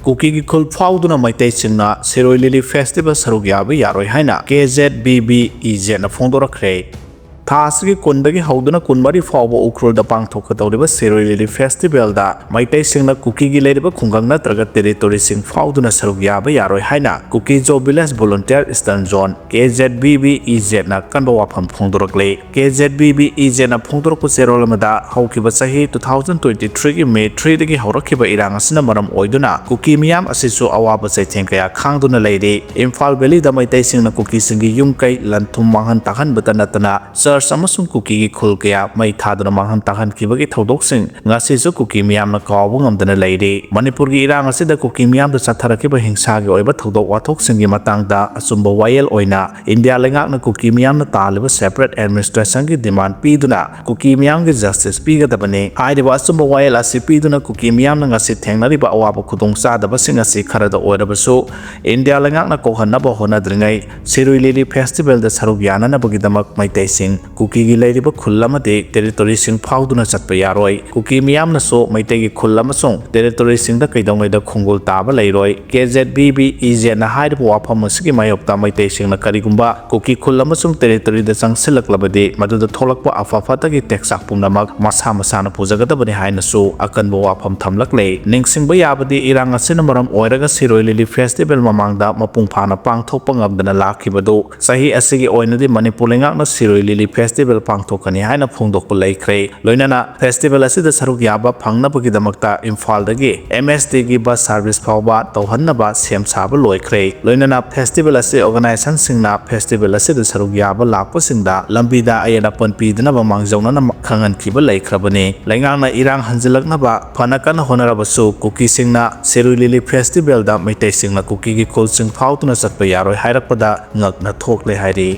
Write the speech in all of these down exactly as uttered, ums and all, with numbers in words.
ꯀꯨꯀꯤꯒꯤ ꯈꯨꯜ ꯐꯥꯎꯗꯨꯅ ꯃꯩꯇꯩꯁꯤꯡꯅ ꯁꯤꯔꯣꯏ ꯂꯤꯂꯤ ꯐꯦꯁꯇꯤꯚꯦꯜ ꯁꯔꯨꯛ ꯌꯥꯕ ꯌꯥꯔꯣꯏ ꯍꯥꯏꯅ ꯀꯦ ꯖꯦꯠ ꯕꯤ ꯕꯤ ꯏ ꯖꯦꯠꯅ ꯐꯣꯡꯗꯣꯔꯛꯈ꯭ꯔꯦ꯫ ꯊꯥ ꯑꯁꯤꯒꯤ ꯀꯨꯟꯗꯒꯤ ꯍꯧꯗꯨꯅ ꯀꯨꯟꯃꯔꯤ ꯐꯥꯎꯕ ꯎꯈ꯭ꯔꯨꯜꯗ ꯄꯥꯡꯊꯣꯛꯀꯗꯧꯔꯤꯕ ꯁꯤꯔꯣꯏ ꯂꯤꯂꯤ ꯐꯦꯁꯇꯤꯚꯦꯜꯗ ꯃꯩꯇꯩꯁꯤꯡꯅ ꯀꯨꯀꯤꯒꯤ ꯂꯩꯔꯤꯕ ꯈꯨꯡꯒꯪ ꯅꯠꯇ꯭ꯔꯒ ꯇꯦꯔꯤꯇꯣꯔꯤꯁꯤꯡ ꯐꯥꯎꯗꯨꯅ ꯁꯔꯨꯛ ꯌꯥꯕ ꯌꯥꯔꯣꯏ ꯍꯥꯏꯅ ꯀꯨꯀꯤ ꯖꯣ ꯚꯤꯂꯦꯖ ꯚꯣꯂꯨꯟꯇꯤꯌꯔ ꯏꯁꯇꯔꯟ ꯖꯣꯟ, ꯀꯦ ꯖꯦꯠ ꯕꯤ ꯕꯤ ꯏ ꯖꯦꯠꯅ ꯀꯟꯕ ꯋꯥꯐꯝ ꯐꯣꯡꯗꯣꯔꯛꯂꯤ꯫ ꯀꯦ ꯖꯦꯠ ꯕꯤ ꯕꯤ ꯏ ꯖꯦꯠꯅ ꯐꯣꯡꯗꯣꯔꯛꯄ ꯆꯦꯔꯣꯜ ꯑꯃꯗ, ꯍꯧꯈꯤꯕ ꯆꯍꯤ two thousand twenty three ꯒꯤ May three ꯗꯒꯤ ꯍꯧꯔꯛꯈꯤꯕ ꯏꯔꯥꯡ ꯑꯁꯤꯅ ꯃꯔꯝ ꯑꯣꯏꯗꯨꯅ ꯀꯨꯀꯤ ꯃꯤꯌꯥꯝ ꯑꯁꯤꯁꯨ ꯑꯋꯥꯕ ꯆꯩꯊꯦꯡ ꯀꯌꯥ ꯈꯥꯡꯗꯨꯅ ꯂꯩꯔꯤ꯫ ꯏꯝꯐꯥꯜ ꯚꯦꯂꯤꯗ ꯃꯩꯇꯩꯁꯤꯡꯅ ꯀꯨꯀꯤꯁꯤꯡꯒꯤ ꯌꯨꯝ ꯀꯩ ꯂꯟ ꯊꯨꯝ ꯃꯥꯡꯍꯟ ꯇꯥꯛꯍꯟꯕꯇ ꯅꯠꯇꯅ ꯆꯔꯆ ꯑꯃꯁꯨꯡ ꯀꯨꯀꯤꯒꯤ ꯈꯨꯜ ꯀꯌꯥ ꯃꯩ ꯊꯥꯗꯨꯅ ꯃꯥꯡꯍꯟ ꯇꯥꯛꯍꯟꯈꯤꯕꯒꯤ ꯊꯧꯗꯣꯛꯁꯤꯡ ꯉꯁꯤꯁꯨ ꯀꯨꯀꯤ ꯃꯤꯌꯥꯝꯅ ꯀꯥꯎꯕ ꯉꯝꯗꯅ ꯂꯩꯔꯤ꯫ ꯃꯅꯤꯄꯨꯔꯒꯤ ꯏꯔꯥꯡ ꯑꯁꯤꯗ ꯀꯨꯀꯤ ꯃꯤꯌꯥꯝꯗ ꯆꯠꯊꯔꯛꯈꯤꯕ ꯍꯤꯡꯁꯥꯒꯤ ꯑꯣꯏꯕ ꯊꯧꯗꯣꯛ ꯋꯥꯊꯣꯛꯁꯤꯡꯒꯤ ꯃꯇꯥꯡꯗ ꯑꯆꯨꯝꯕ ꯋꯥꯌꯦꯜ ꯑꯣꯏꯅ ꯏꯟꯗꯤꯌꯥ ꯂꯩꯉꯥꯛꯅ ꯀꯨꯀꯤ ꯃꯤꯌꯥꯝꯅ ꯇꯥꯜꯂꯤꯕ separate administration ꯒꯤ demand ꯄꯤꯗꯨꯅ ꯀꯨꯀꯤ ꯃꯤꯌꯥꯝꯒꯤ justice ꯄꯤꯒꯗꯕꯅꯤ꯫ ꯍꯥꯏꯔꯤꯕ ꯑꯆꯨꯝꯕ ꯋꯥꯌꯦꯜ ꯑꯁꯤ ꯄꯤꯗꯨꯅ ꯀꯨꯀꯤ ꯃꯤꯌꯥꯝꯅ ꯉꯁꯤ ꯊꯦꯡꯅꯔꯤꯕ ꯑꯋꯥꯕ ꯈꯨꯗꯣꯡꯆꯥꯗꯕꯁꯤꯡ ꯑꯁꯤ ꯈꯔꯗ ꯑꯣꯏꯔꯕꯁꯨ ꯏꯟꯗꯤꯌꯥ ꯂꯩꯉꯥꯛꯅ ꯀꯣꯛꯍꯟꯅꯕ ꯍꯣꯠꯅꯗ꯭ꯔꯤꯉꯩ ꯁꯤꯔꯨꯏ ꯂꯤꯂꯤ ꯐꯦꯁꯇꯤꯚꯦꯜꯗ ꯁꯔꯨꯛ ꯌꯥꯅꯅꯕꯒꯤꯗꯃꯛ ꯃꯩꯇꯩꯁꯤꯡ ꯀꯨꯀꯤꯒꯤ ꯂꯩꯔꯤꯕ ꯈꯨꯜ ꯑꯃꯗꯤ ꯇꯦꯔꯤꯇꯣꯔꯤꯁꯤꯡ ꯐꯥꯎꯗꯨꯅ ꯆꯠꯄ ꯌꯥꯔꯣꯏ꯫ ꯀꯨꯀꯤ ꯃꯤꯌꯥꯝꯅꯁꯨ ꯃꯩꯇꯩꯒꯤ ꯈꯨꯜ ꯑꯃꯁꯨꯡ ꯇꯦꯔꯤꯇꯣꯔꯤꯁꯤꯡꯗ ꯀꯩꯗꯧꯉꯩꯗ ꯈꯣꯡꯒꯨꯜ ꯇꯥꯕ ꯂꯩꯔꯣꯏ꯫ ꯀꯦ ꯖꯦꯠ ꯕꯤ ꯕꯤ ꯏ ꯖꯦꯠꯅ ꯍꯥꯏꯔꯤꯕ ꯋꯥꯐꯝ ꯑꯁꯤꯒꯤ ꯃꯥꯌꯣꯛꯇ ꯃꯩꯇꯩꯁꯤꯡꯅ ꯀꯔꯤꯒꯨꯝꯕ ꯀꯨꯀꯤ ꯈꯨꯜ ꯑꯃꯁꯨꯡ ꯇꯦꯔꯤꯇꯣꯔꯤꯗ ꯆꯪꯁꯤꯜꯂꯛꯂꯕꯗꯤ ꯃꯗꯨꯗ ꯊꯣꯛꯂꯛꯄ ꯑꯐ ꯐꯠꯇꯒꯤ ꯇꯦꯛꯆꯥꯛ ꯄꯨꯝꯅꯃꯛ ꯃꯁꯥ ꯃꯁꯥꯅ ꯄꯨꯖꯒꯗꯕꯅꯤ ꯍꯥꯏꯅꯁꯨ ꯑꯀꯟꯕ ꯋꯥꯐꯝ ꯊꯝꯂꯛꯂꯦ꯫ ꯅꯤꯡꯁꯤꯡꯕ ꯌꯥꯕꯗꯤ ꯏꯔꯥꯡ ꯑꯁꯤꯅ ꯃꯔꯝ ꯑꯣꯏꯔꯒ ꯁꯤꯔꯣꯏ ꯂꯤꯂꯤ ꯐꯦꯁꯇꯤꯚꯦꯜ ꯃꯃꯥꯡꯗ ꯃꯄꯨꯡ ꯐꯥꯅ ꯄꯥꯡꯊꯣꯛꯄ ꯉꯝꯗꯅ ꯂꯥꯛꯈꯤꯕꯗꯨ ꯆꯍꯤ ꯑꯁꯤꯒꯤ ꯑꯣꯏꯅꯗꯤ ꯃꯅꯤꯄꯨꯔ ꯂꯩꯉꯥꯛꯅ ꯁꯤꯔꯣꯏ ꯂꯤꯂꯤ ꯐꯦꯁꯇꯤꯚꯦꯜ ꯄꯥꯡꯊꯣꯛꯀꯅꯤ ꯍꯥꯏꯅ ꯐꯣꯡꯗꯣꯛꯄ ꯂꯩꯈ꯭ꯔꯦ꯫ ꯂꯣꯏꯅꯅ ꯐꯦꯁꯇꯤꯚꯦꯜ ꯑꯁꯤꯗ ꯁꯔꯨꯛ ꯌꯥꯕ ꯐꯪꯅꯕꯒꯤꯗꯃꯛꯇ ꯏꯝꯐꯥꯜꯗꯒꯤ ꯑꯦꯝ ꯑꯦꯁ ꯇꯤꯒꯤ ꯕꯁ ꯁꯥꯔꯚꯤꯁ ꯐꯥꯎꯕ ꯇꯧꯍꯟꯅꯕ ꯁꯦꯝ ꯁꯥꯕ ꯂꯣꯏꯈ꯭ꯔꯦ꯫ ꯂꯣꯏꯅꯅ ꯐꯦꯁꯇꯤꯚꯦꯜ ꯑꯁꯤ ꯑꯣꯔꯒꯅꯥꯏꯖꯦꯁꯟꯁꯤꯡꯅ ꯐꯦꯁꯇꯤꯚꯦꯜ ꯑꯁꯤꯗ ꯁꯔꯨꯛ ꯌꯥꯕ ꯂꯥꯛꯄꯁꯤꯡꯗ ꯂꯝꯕꯤꯗ ꯑꯌꯦꯠ ꯑꯄꯟ ꯄꯤꯗꯅꯕ ꯃꯥꯡꯖꯧꯅꯅ ꯈꯪꯍꯟꯈꯤꯕ ꯂꯩꯈ꯭ꯔꯕꯅꯤ꯫ ꯂꯩꯉꯥꯛꯅ ꯏꯔꯥꯡ ꯍꯟꯖꯤꯜꯂꯛꯅꯕ ꯐꯅ ꯀꯟꯅ ꯍꯣꯠꯅꯔꯕꯁꯨ ꯀꯨꯀꯤꯁꯤꯡꯅ ꯁꯤꯔꯨꯏ ꯂꯤꯂꯤ ꯐꯦꯁꯇꯤꯚꯦꯜꯗ ꯃꯩꯇꯩꯁꯤꯡꯅ ꯀꯨꯀꯤꯒꯤ ꯈꯨꯜꯁꯤꯡ ꯐꯥꯎꯗꯨꯅ ꯆꯠꯄ ꯌꯥꯔꯣꯏ ꯍꯥꯏꯔꯛꯄꯗ ꯉꯛꯅ ꯊꯣꯛꯂꯦ ꯍꯥꯏꯔꯤ꯫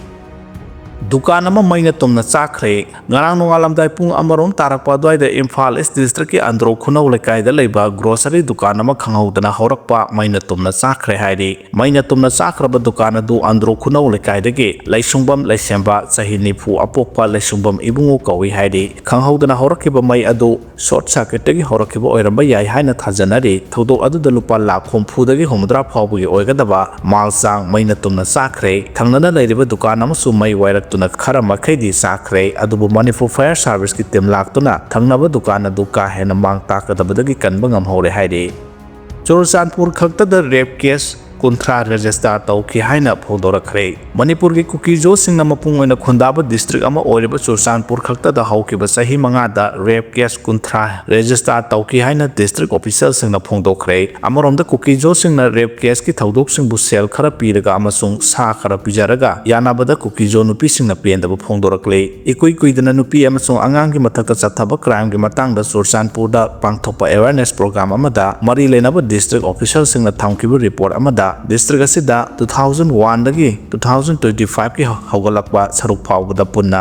ꯗꯨꯀꯥꯟ ꯑꯃ ꯃꯩꯅ ꯇꯨꯝꯅ ꯆꯥꯛꯈ꯭ꯔꯦ꯫ ꯉꯔꯥꯡ ꯅꯣꯡꯉꯥꯜꯂꯝꯗꯥꯏ ꯄꯨꯡ ꯑꯃꯔꯣꯝ ꯇꯥꯔꯛꯄ ꯑꯗꯨꯋꯥꯏꯗ ꯏꯝꯐꯥꯜ ꯏꯁ ꯗꯤꯁꯇ꯭ꯔꯤꯛꯀꯤ ꯑꯟꯗ꯭ꯔꯣ ꯈꯨꯅꯧ ꯂꯩꯀꯥꯏꯗ ꯂꯩꯕ ꯒ꯭ꯔꯣꯁꯔꯤ ꯗꯨꯀꯥꯟ ꯑꯃ ꯈꯪꯍꯧꯗꯅ ꯍꯧꯔꯛꯄ ꯃꯩꯅ ꯇꯨꯝꯅ ꯆꯥꯛꯈ꯭ꯔꯦ ꯍꯥꯏꯔꯤ꯫ ꯃꯩꯅ ꯇꯨꯝꯅ ꯆꯥꯛꯈ꯭ꯔꯕ ꯗꯨꯀꯥꯟ ꯑꯗꯨ ꯑꯟꯗ꯭ꯔꯣ ꯈꯨꯅꯧ ꯂꯩꯀꯥꯏꯗꯒꯤ ꯂꯩꯁꯨꯡꯕꯝ ꯂꯩꯁꯦꯝꯕ, ꯆꯍꯤ ꯅꯤꯐꯨ ꯑꯄꯣꯛꯄ ꯂꯩꯁꯨꯡꯕꯝ ꯏꯕꯨꯡꯉꯣ ꯀꯧꯏ ꯍꯥꯏꯔꯤ꯫ ꯈꯪꯍꯧꯗꯅ ꯍꯧꯔꯛꯈꯤꯕ ꯃꯩ ꯑꯗꯨ ꯁꯣꯔꯠ ꯁꯔꯀ꯭ꯌꯨꯠꯇꯒꯤ ꯍꯧꯔꯛꯈꯤꯕ ꯑꯣꯏꯔꯝꯕ ꯌꯥꯏ ꯍꯥꯏꯅ ꯊꯥꯖꯅꯔꯤ꯫ ꯊꯧꯗꯣꯛ ꯑꯗꯨꯗ ꯂꯨꯄꯥ ꯂꯥꯈ ꯍꯨꯝꯐꯨꯗꯒꯤ ꯍꯨꯝꯐꯨꯇꯔꯥ ꯐꯥꯎꯕꯒꯤ ꯑꯣꯏꯒꯗꯕ ꯃꯥꯜ ꯆꯥꯡ ꯃꯩꯅ ꯇꯨꯝꯅ ꯆꯥꯛꯈ꯭ꯔꯦ꯫ ꯊꯪꯅꯅ ꯂꯩꯔꯤꯕ ꯗꯨꯀꯥꯟ ꯑꯃꯁꯨ ꯃꯩ ꯋꯥꯏꯔꯛꯇꯨꯅ ꯈꯔ ꯃꯈꯩꯗꯤ ꯆꯥꯛꯈ꯭ꯔꯦ, ꯑꯗꯨꯕꯨ ꯃꯅꯤꯄꯨꯔ ꯐꯥꯌꯔ ꯁꯥꯔꯚꯤꯁꯀꯤ ꯇꯤꯝ ꯂꯥꯛꯇꯨꯅ ꯊꯪꯅꯕ ꯗꯨꯀꯥꯟ ꯑꯗꯨ ꯀꯥ ꯍꯦꯟꯅ ꯃꯥꯡ ꯇꯥꯛꯀꯗꯕꯗꯒꯤ ꯀꯟꯕ ꯉꯝꯍꯧꯔꯦ ꯍꯥꯏꯔꯤ꯫ ꯆꯨꯔꯆꯥꯟꯄꯨꯔ ꯈꯛꯇꯗ ꯔꯦꯞ ꯀꯦꯁ ꯀꯨꯟꯊ꯭ꯔꯥ ꯔꯦꯖꯤꯁꯇꯥꯔ ꯇꯧꯈꯤ ꯍꯥꯏꯅ ꯐꯣꯡꯗꯣꯔꯛꯈ꯭ꯔꯦ꯫ ꯃꯅꯤꯄꯨꯔꯒꯤ ꯀꯨꯀꯤꯖꯣꯁꯤꯡꯅ ꯃꯄꯨꯡ ꯑꯣꯏꯅ ꯈꯨꯟꯗꯥꯕ ꯗꯤꯁꯇ꯭ꯔꯤꯛ ꯑꯃ ꯑꯣꯏꯔꯤꯕ ꯆꯨꯔꯆꯥꯟꯄꯨꯔ ꯈꯛꯇꯗ ꯍꯧꯈꯤꯕ ꯆꯍꯤ ꯃꯉꯥꯗ ꯔꯦꯞ ꯀꯦꯁ ꯀꯨꯟꯊ꯭ꯔꯥ ꯔꯦꯖꯤꯁꯇꯥꯔ ꯇꯧꯈꯤ ꯍꯥꯏꯅ ꯗꯤꯁꯇ꯭ꯔꯤꯛ ꯑꯣꯐꯤꯁꯤꯌꯦꯜꯁꯤꯡꯅ ꯐꯣꯡꯗꯣꯛꯈ꯭ꯔꯦ꯫ ꯑꯃꯔꯣꯝꯗ ꯀꯨꯀꯤꯖꯣꯁꯤꯡꯅ ꯔꯦꯞ ꯀꯦꯁꯀꯤ ꯊꯧꯗꯣꯛꯁꯤꯡꯕꯨ ꯁꯦꯜ ꯈꯔ ꯄꯤꯔꯒ ꯑꯃꯁꯨꯡ ꯁꯥ ꯈꯔ ꯄꯤꯖꯔꯒ ꯌꯥꯅꯕꯗ ꯀꯨꯀꯤꯖꯣ ꯅꯨꯄꯤꯁꯤꯡꯅ ꯄꯦꯟꯗꯕ ꯐꯣꯡꯗꯣꯔꯛꯂꯤ꯫ ꯏꯀꯨꯏ ꯀꯨꯏꯗꯅ ꯅꯨꯄꯤ ꯑꯃꯁꯨꯡ ꯑꯉꯥꯡꯒꯤ ꯃꯊꯛꯇ ꯆꯠꯊꯕ ꯀ꯭ꯔꯥꯏꯝꯒꯤ ꯃꯇꯥꯡꯗ ꯆꯨꯔꯆꯥꯟꯄꯨꯔꯗ ꯄꯥꯡꯊꯣꯛꯄ ꯑꯦꯋꯦꯔꯅꯦꯁ ꯄ꯭ꯔꯣꯒ꯭ꯔꯥꯝ ꯑꯃꯗ ꯃꯔꯤ ꯂꯩꯅꯕ ꯗꯤꯁꯇ꯭ꯔꯤꯛ ꯑꯣꯐꯤꯁꯤꯌꯦꯜꯁꯤꯡꯅ ꯊꯝꯈꯤꯕ ꯔꯤꯄꯣꯔꯠ ꯑꯃꯗ ꯗꯤꯁꯇ꯭ꯔꯤꯛ ꯑꯁꯤꯗ ꯇꯨ ꯊꯥꯎꯖꯟ ꯋꯥꯟꯗꯒꯤ ꯇꯨ ꯊꯥꯎꯖꯟ ꯇ꯭ꯋꯦꯟꯇꯤ ꯐꯥꯏꯚꯀꯤ ꯍꯧꯒꯠꯂꯛꯄ ꯁꯔꯨꯛ ꯐꯥꯎꯕꯗ ꯄꯨꯟꯅ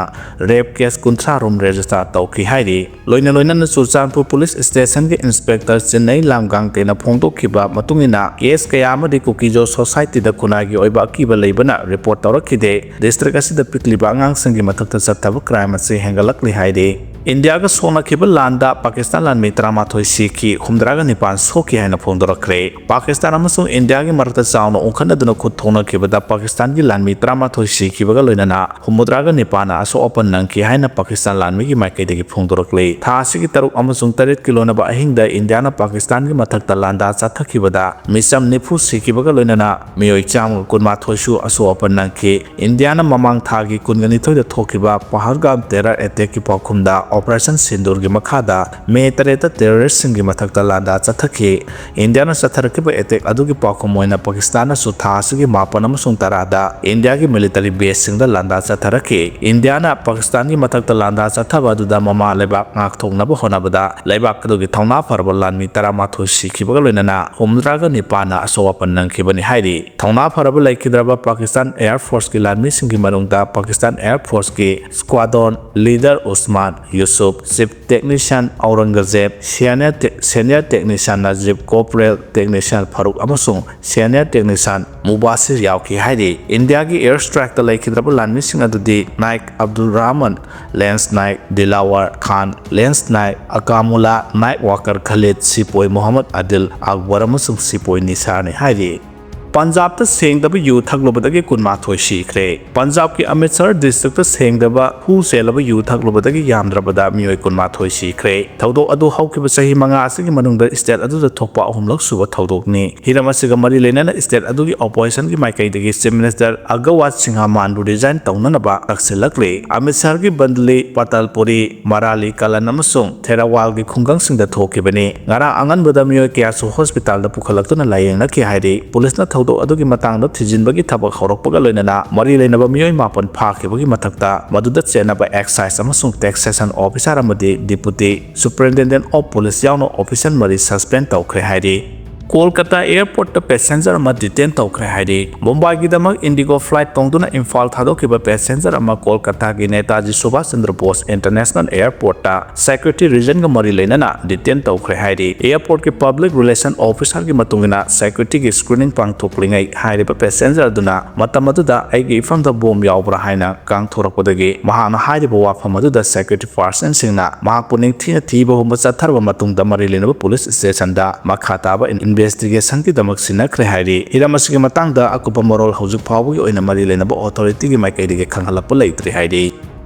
ꯔꯦꯞ ꯀꯦꯁ ꯀꯨꯟꯊ꯭ꯔꯥ ꯔꯣꯝ ꯔꯦꯖꯤꯁꯇꯥꯔ ꯇꯧꯈꯤ ꯍꯥꯏꯔꯤ꯫ ꯂꯣꯏꯅ ꯂꯣꯏꯅꯅ ꯆꯨꯔꯆꯥꯟꯄꯨꯔ ꯄꯨꯂꯤꯁ ꯁ꯭ꯇꯦꯁꯟꯒꯤ ꯏꯟꯁꯄꯦꯛꯇꯔ ꯆꯤꯟꯅꯩ ꯂꯥꯝꯒꯥꯡꯇꯦꯅ ꯐꯣꯡꯗꯣꯛꯈꯤꯕ ꯃꯇꯨꯡ ꯏꯟꯅ, ꯀꯦꯁ ꯀꯌꯥ ꯑꯃꯗꯤ ꯀꯨꯀꯤꯖꯣ ꯁꯣꯁꯥꯏꯇꯤꯗ ꯈꯨꯟꯅꯥꯏꯒꯤ ꯑꯣꯏꯕ ꯑꯀꯤꯕ ꯂꯩꯕꯅ ꯔꯤꯄꯣꯔꯠ ꯇꯧꯔꯛꯈꯤꯗꯦ꯫ ꯗꯤꯁꯇ꯭ꯔꯤꯛ ꯑꯁꯤꯗ ꯄꯤꯛꯂꯤꯕ ꯑꯉꯥꯡꯁꯤꯡꯒꯤ ꯃꯊꯛꯇ ꯆꯠꯊꯕ ꯀ꯭ꯔꯥꯏꯝ ꯑꯁꯤ ꯍꯦꯟꯒꯠꯂꯛꯂꯤ ꯍꯥꯏꯔꯤ꯫ ꯏꯟꯗꯤꯌꯥꯒ ꯁꯣꯛꯅꯈꯤꯕ ꯂꯥꯟꯗ ꯄꯥꯀꯤꯁꯇꯥꯟ ꯂꯥꯟꯃꯤ ꯇꯔꯥꯃꯥꯊꯣꯏ ꯁꯤꯈꯤ, ꯍꯨꯝꯗ꯭ꯔꯥꯒ ꯅꯤꯄꯥꯟ ꯁꯣꯛꯈꯤ ꯍꯥꯏꯅ ꯐꯣꯡꯗꯣꯔꯛꯈ꯭ꯔꯦ꯫ ꯄꯥꯀꯤꯁꯇꯥꯟ ꯑꯃꯁꯨꯡ ꯏꯟꯗꯤꯌꯥꯒꯤ ꯃꯔꯛꯇ ꯆꯥꯎꯅ ꯑꯣꯟꯈꯠꯅꯗꯨꯅ ꯈꯨꯠ ꯊꯣꯛꯅꯈꯤꯕꯗ ꯄꯥꯀꯤꯁꯇꯥꯟꯒꯤ ꯂꯥꯟꯃꯤ ꯇꯔꯥꯃꯥꯊꯣꯏ ꯁꯤꯈꯤꯕꯒ ꯂꯣꯏꯅꯅ ꯍꯨꯝꯐꯨꯇꯔꯥꯒ ꯅꯤꯄꯥꯟꯅ ꯑꯁꯣꯛ ꯑꯄꯟ ꯅꯪꯈꯤ ꯍꯥꯏꯅ ꯄꯥꯀꯤꯁꯇꯥꯟ ꯂꯥꯟꯃꯤꯒꯤ ꯃꯥꯏꯀꯩꯗꯒꯤ ꯐꯣꯡꯗꯣꯔꯛꯂꯤ꯫ ꯊꯥ ꯑꯁꯤꯒꯤ ꯇꯔꯨꯛ ꯑꯃꯁꯨꯡ ꯇꯔꯦꯠꯀꯤ ꯂꯣꯟꯅꯕ ꯑꯍꯤꯡꯗ ꯏꯟꯗꯤꯌꯥꯅ ꯄꯥꯀꯤꯁꯇꯥꯟꯒꯤ ꯃꯊꯛꯇ ꯂꯥꯟꯗꯥ ꯆꯠꯊꯈꯤꯕꯗ ꯃꯤꯆꯝ ꯅꯤꯐꯨ ꯁꯤꯈꯤꯕꯒ ꯂꯣꯏꯅꯅ ꯃꯤꯑꯣꯏ ꯆꯥꯝꯃꯒ ꯀꯨꯟꯃꯥꯊꯣꯏꯁꯨ ꯑꯁꯣꯛ ꯑꯄꯟ ꯅꯪꯈꯤ꯫ ꯏꯟꯗꯤꯌꯥꯅ ꯃꯃꯥꯡ ꯊꯥꯒꯤ ꯀꯨꯟꯒ ꯅꯤꯊꯣꯏꯗ ꯊꯣꯛꯈꯤꯕ ꯄꯍꯜꯒꯥꯝ ꯇꯦꯔꯔ ꯑꯦꯇꯦꯛꯀꯤ ꯄꯥꯎꯈꯨꯝꯗ ꯑꯣꯄꯔꯦꯁꯟ ꯁꯤꯟꯗꯨꯔꯒꯤ ꯃꯈꯥꯗ ꯃꯦ ꯇꯔꯦꯠꯇ ꯇꯦꯔꯣꯔꯤꯁ꯭ꯠꯁꯤꯡꯒꯤ ꯃꯊꯛꯇ ꯂꯥꯟꯗꯥ ꯆꯠꯊꯈꯤ꯫ ꯏꯟꯗꯤꯌꯥꯅ ꯆꯠꯊꯔꯛꯈꯤꯕ ꯑꯦꯇꯦꯛ ꯑꯗꯨꯒꯤ ꯄꯥꯎꯈꯨꯝ ꯑꯣꯏꯅ ꯄꯥꯀꯤꯁꯇꯥꯟꯅꯁꯨ ꯊꯥ ꯑꯁꯤꯒꯤ ꯃꯥꯄꯟ ꯑꯃꯁꯨꯡ ꯇꯔꯥꯗ ꯏꯟꯗꯤꯌꯥꯒꯤ ꯃꯤꯂꯤꯇꯔꯤ ꯕꯦꯁꯁꯤꯡꯗ ꯂꯥꯟꯗꯥ ꯆꯠꯊꯔꯛꯈꯤ꯫ ꯏꯟꯗꯤꯌꯥꯅ ꯄꯥꯀꯤꯁꯇꯥꯟꯒꯤ ꯃꯊꯛꯇ ꯂꯥꯟꯗꯥ ꯆꯠꯊꯕ ꯑꯗꯨꯗ ꯃꯃꯥ ꯂꯩꯕꯥꯛ ꯉꯥꯛꯊꯣꯛꯅꯕ ꯍꯣꯠꯅꯕꯗ ꯂꯩꯕꯥꯛ ꯑꯗꯨꯒꯤ ꯊꯧꯅꯥ ꯐꯔꯕ ꯂꯥꯟꯃꯤ ꯇꯔꯥꯃꯥꯊꯣꯏ ꯁꯤꯈꯤꯕꯒ ꯂꯣꯏꯅꯅ ꯍꯨꯝꯗ꯭ꯔꯥꯒ ꯅꯤꯄꯥꯟꯅ ꯑꯁꯣꯛ ꯑꯄꯟ ꯅꯪꯈꯤꯕꯅꯤ ꯍꯥꯏꯔꯤ꯫ ꯊꯧꯅꯥ ꯐꯔꯕ ꯂꯩꯈꯤꯗ꯭ꯔꯕ ꯄꯥꯀꯤꯁꯇꯥꯟ ꯑꯦꯌꯔ ꯐꯣꯔꯁꯀꯤ ꯂꯥꯟꯃꯤꯁꯤꯡꯒꯤ ꯃꯅꯨꯡꯗ ꯄꯥꯀꯤꯁꯇꯥꯟ ꯑꯦꯌꯔ ꯐꯣꯔꯁꯀꯤ squadron leader Usman Yusuf, chief technician Aurangzeb, senior tech-, senior technician Najib, corporal technician Farooq ꯑꯃꯁꯨꯡ ꯁꯦꯅꯤꯌꯔ ꯇꯦꯛꯅꯤꯁꯤꯌꯟ ꯃꯨꯕꯥꯁꯤꯔ ꯌꯥꯎꯈꯤ ꯍꯥꯏꯔꯤ꯫ ꯏꯟꯗꯤꯌꯥꯒꯤ ꯑꯦꯌꯔ ꯁ꯭ꯇ꯭ꯔꯥꯏꯛꯇ ꯂꯩꯈꯤꯗ꯭ꯔꯕ ꯂꯥꯟꯃꯤꯁꯤꯡ ꯑꯗꯨꯗꯤ ꯅꯥꯏꯛ ꯑꯕꯗꯨꯜ ꯔꯍꯃꯟ, ꯂꯦꯟꯁ ꯅꯥꯏꯛ ꯗꯤꯂꯥꯋꯔ ꯈꯥꯟ, ꯂꯦꯟꯁ ꯅꯥꯏꯛ ꯑꯀꯥꯃꯨꯂꯥ, ꯅꯥꯏꯠ ꯋꯥꯀꯔ ꯈꯂꯤꯗ, ꯁꯤꯄꯣꯏ ꯃꯣꯍꯝꯃꯗ ꯑꯗꯤꯜ ꯑꯛꯕꯔ ꯑꯃꯁꯨꯡ ꯁꯤꯄꯣꯏ ꯅꯤꯁꯥꯔꯅꯤ ꯍꯥꯏꯔꯤ꯫ ꯄꯟꯖꯥꯕꯇ ꯁꯦꯡꯗꯕ ꯌꯨ ꯊꯛꯂꯨꯕꯗꯒꯤ ꯀꯨꯟꯃꯥꯊꯣꯏ ꯁꯤꯈ꯭ꯔꯦ꯫ ꯄꯟꯖꯥꯕꯀꯤ ꯑꯃ꯭ꯔꯤꯠꯁꯔ ꯗꯤꯁꯇ꯭ꯔꯤꯛꯇ ꯁꯦꯡꯗꯕ ꯍꯨ ꯆꯦꯜꯂꯕ ꯌꯨ ꯊꯛꯂꯨꯕꯗꯒꯤ ꯌꯥꯝꯗ꯭ꯔꯕꯗ ꯃꯤꯑꯣꯏ ꯀꯨꯟꯃꯥꯊꯣꯏ ꯁꯤꯈ꯭ꯔꯦ꯫ ꯊꯧꯗꯣꯛ ꯑꯗꯨ ꯍꯧꯈꯤꯕ ꯆꯍꯤ ꯃꯉꯥ ꯑꯁꯤꯒꯤ ꯃꯅꯨꯡꯗ ꯁ꯭ꯇꯦꯠ ꯑꯗꯨꯗ ꯊꯣꯛꯄ ꯑꯍꯨꯝꯂꯛ ꯁꯨꯕ ꯊꯧꯗꯣꯛꯅꯤ꯫ ꯍꯤꯔꯝ ꯑꯁꯤꯒ ꯃꯔꯤ ꯂꯩꯅꯅ ꯁ꯭ꯇꯦꯠ ꯑꯗꯨꯒꯤ ꯑꯣꯄꯣꯖꯤꯁꯟꯒꯤ ꯃꯥꯏꯀꯩꯗꯒꯤ ꯆꯤꯐ ꯃꯤꯅꯤꯁꯇꯔ ꯑꯒꯋꯥꯖ ꯁꯤꯡꯍ ꯃꯥꯟꯕꯨ ꯔꯤꯖꯥꯏꯟ ꯇꯧꯅꯅꯕ ꯇꯛꯁꯤꯜꯂꯛꯂꯤ꯫ ꯑꯃ꯭ꯔꯤꯠꯁꯔꯒꯤ ꯕꯟꯗꯂꯤ, ꯄꯇꯥꯜꯄꯨꯔꯤ, ꯃꯔꯥꯂꯤ, ꯀꯂꯟ ꯑꯃꯁꯨꯡ ꯊꯦꯔꯥꯋꯥꯜꯒꯤ ꯈꯨꯡꯒꯪꯁꯤꯡꯗ ꯊꯣꯛꯈꯤꯕꯅꯤ꯫ ꯉꯔꯥꯡ ꯑꯉꯟꯕꯗ ꯃꯤꯑꯣꯏ ꯀꯌꯥꯁꯨ ꯍꯣꯁꯄꯤꯇꯥꯜꯗ ꯄꯨꯈꯠꯂꯛꯇꯨꯅ ꯂꯥꯌꯦꯡꯅꯈꯤ ꯍꯥꯏꯔꯤ꯫ ꯄꯨꯂꯤꯁꯅ ꯊꯧꯗꯣꯛ ꯑꯗꯨꯒꯤ ꯃꯇꯥꯡꯗ ꯊꯤꯖꯤꯟꯕꯒꯤ ꯊꯕꯛ ꯍꯧꯔꯛꯄꯒ ꯂꯣꯏꯅꯅ ꯃꯔꯤ ꯂꯩꯅꯕ ꯃꯤꯑꯣꯏ ꯃꯥꯄꯟ ꯐꯥꯈꯤꯕꯒꯤ ꯃꯊꯛꯇ ꯃꯗꯨꯗ ꯆꯦꯟꯅꯕ ꯑꯦꯛꯁꯥꯏꯖ ꯑꯃꯁꯨꯡ ꯇꯦꯛꯁꯦꯁꯟ ꯑꯣꯐꯤꯁꯥꯔ ꯑꯃꯗꯤ ꯗꯤꯄꯨꯇꯤ ꯁꯨꯄꯔꯤꯟꯇꯦꯟꯗꯦꯟꯠ ꯑꯣꯐ ꯄꯨꯂꯤꯁ ꯌꯥꯎꯅ ꯑꯣꯐꯤꯁꯔ ꯃꯔꯤ ꯁꯁꯄꯦꯟ ꯇꯧꯈ꯭ꯔꯦ ꯍꯥꯏꯔꯤ꯫ ꯀꯣꯜꯀꯇꯥ ꯑꯦꯌꯔꯄꯣꯔꯠꯇ ꯄꯦꯁꯦꯟꯖꯔ ꯑꯃ ꯗꯤꯇꯦꯟ ꯇꯧꯈ꯭ꯔꯦ ꯍꯥꯏꯔꯤ꯫ ꯃꯨꯝꯕꯥꯏꯒꯤꯗꯃꯛ ꯏꯟꯗꯤꯒꯣ ꯐ꯭ꯂꯥꯏꯠ ꯇꯣꯡꯗꯨꯅ ꯏꯝꯐꯥꯜ ꯊꯥꯗꯣꯛꯈꯤꯕ ꯄꯦꯁꯦꯟꯖꯔ ꯑꯃ ꯀꯣꯜꯀꯇꯥꯒꯤ ꯅꯦꯇꯥꯖꯤ ꯁꯨꯚꯥꯁ ꯆꯟꯗ꯭ꯔ ꯕꯣꯁ ꯏꯟꯇꯔꯅꯦꯁꯅꯦꯜ ꯑꯦꯌꯔꯄꯣꯔꯠꯇ ꯁꯦꯀ꯭ꯌꯨꯔꯤꯇꯤ ꯔꯤꯖꯟꯒ ꯃꯔꯤ ꯂꯩꯅꯅ ꯗꯤꯇꯦꯟ ꯇꯧꯈ꯭ꯔꯦ ꯍꯥꯏꯔꯤ꯫ ꯑꯦꯌꯔꯄꯣꯔꯠꯀꯤ ꯄꯕ꯭ꯂꯤꯛ ꯔꯤꯂꯦꯁꯟ ꯑꯣꯐꯤꯁꯔꯒꯤ ꯃꯇꯨꯡ ꯏꯟꯅ, ꯁꯦꯀ꯭ꯌꯨꯔꯤꯇꯤꯒꯤ ꯁ꯭ꯀ꯭ꯔꯤꯅꯤꯡ ꯄꯥꯡꯊꯣꯛꯂꯤꯉꯩ ꯍꯥꯏꯔꯤꯕ ꯄꯦꯁꯦꯟꯖꯔ ꯑꯗꯨꯅ ꯃꯇꯝ ꯑꯗꯨꯗ ꯑꯩꯒꯤ ꯏꯐꯝꯗ ꯕꯣꯝ ꯌꯥꯎꯕ꯭ꯔꯥ ꯍꯥꯏꯅ ꯀꯥꯡꯊꯣꯔꯛꯄꯗꯒꯤ ꯃꯍꯥꯛꯅ ꯍꯥꯏꯔꯤꯕ ꯋꯥꯐꯝ ꯑꯗꯨꯗ ꯁꯦꯀ꯭ꯌꯨꯔꯤꯇꯤ ꯄꯥꯔꯁꯟꯁꯤꯡꯅ ꯃꯍꯥꯛꯄꯨ ꯅꯤꯡꯊꯤꯅ ꯊꯤꯕ ꯍꯨꯝꯕ ꯆꯠꯊꯔꯕ ꯃꯇꯨꯡꯗ ꯃꯔꯤ ꯂꯩꯅꯕ ꯄꯨꯂꯤꯁ ꯁ꯭ꯇꯦꯁꯟꯗ ꯃꯈꯥ ꯇꯥꯕ ꯏꯟ-, ꯏꯟꯚꯦꯁꯇꯤꯒꯦꯁꯟꯒꯤꯗꯃꯛ ꯁꯤꯟꯅꯈ꯭ꯔꯦ ꯍꯥꯏꯔꯤ꯫ ꯍꯤꯔꯝ ꯑꯁꯤꯒꯤ ꯃꯇꯥꯡꯗ ꯑꯀꯨꯞꯄ ꯃꯔꯣꯜ ꯍꯧꯖꯤꯛ ꯐꯥꯎꯕꯒꯤ ꯑꯣꯏꯅ ꯃꯔꯤ ꯂꯩꯅꯕ ꯑꯣꯊꯣꯔꯤꯇꯤꯒꯤ ꯃꯥꯏꯀꯩꯗꯒꯤ ꯈꯪꯍꯜꯂꯛꯄ ꯂꯩꯇ꯭ꯔꯤ ꯍꯥꯏꯔꯤ꯫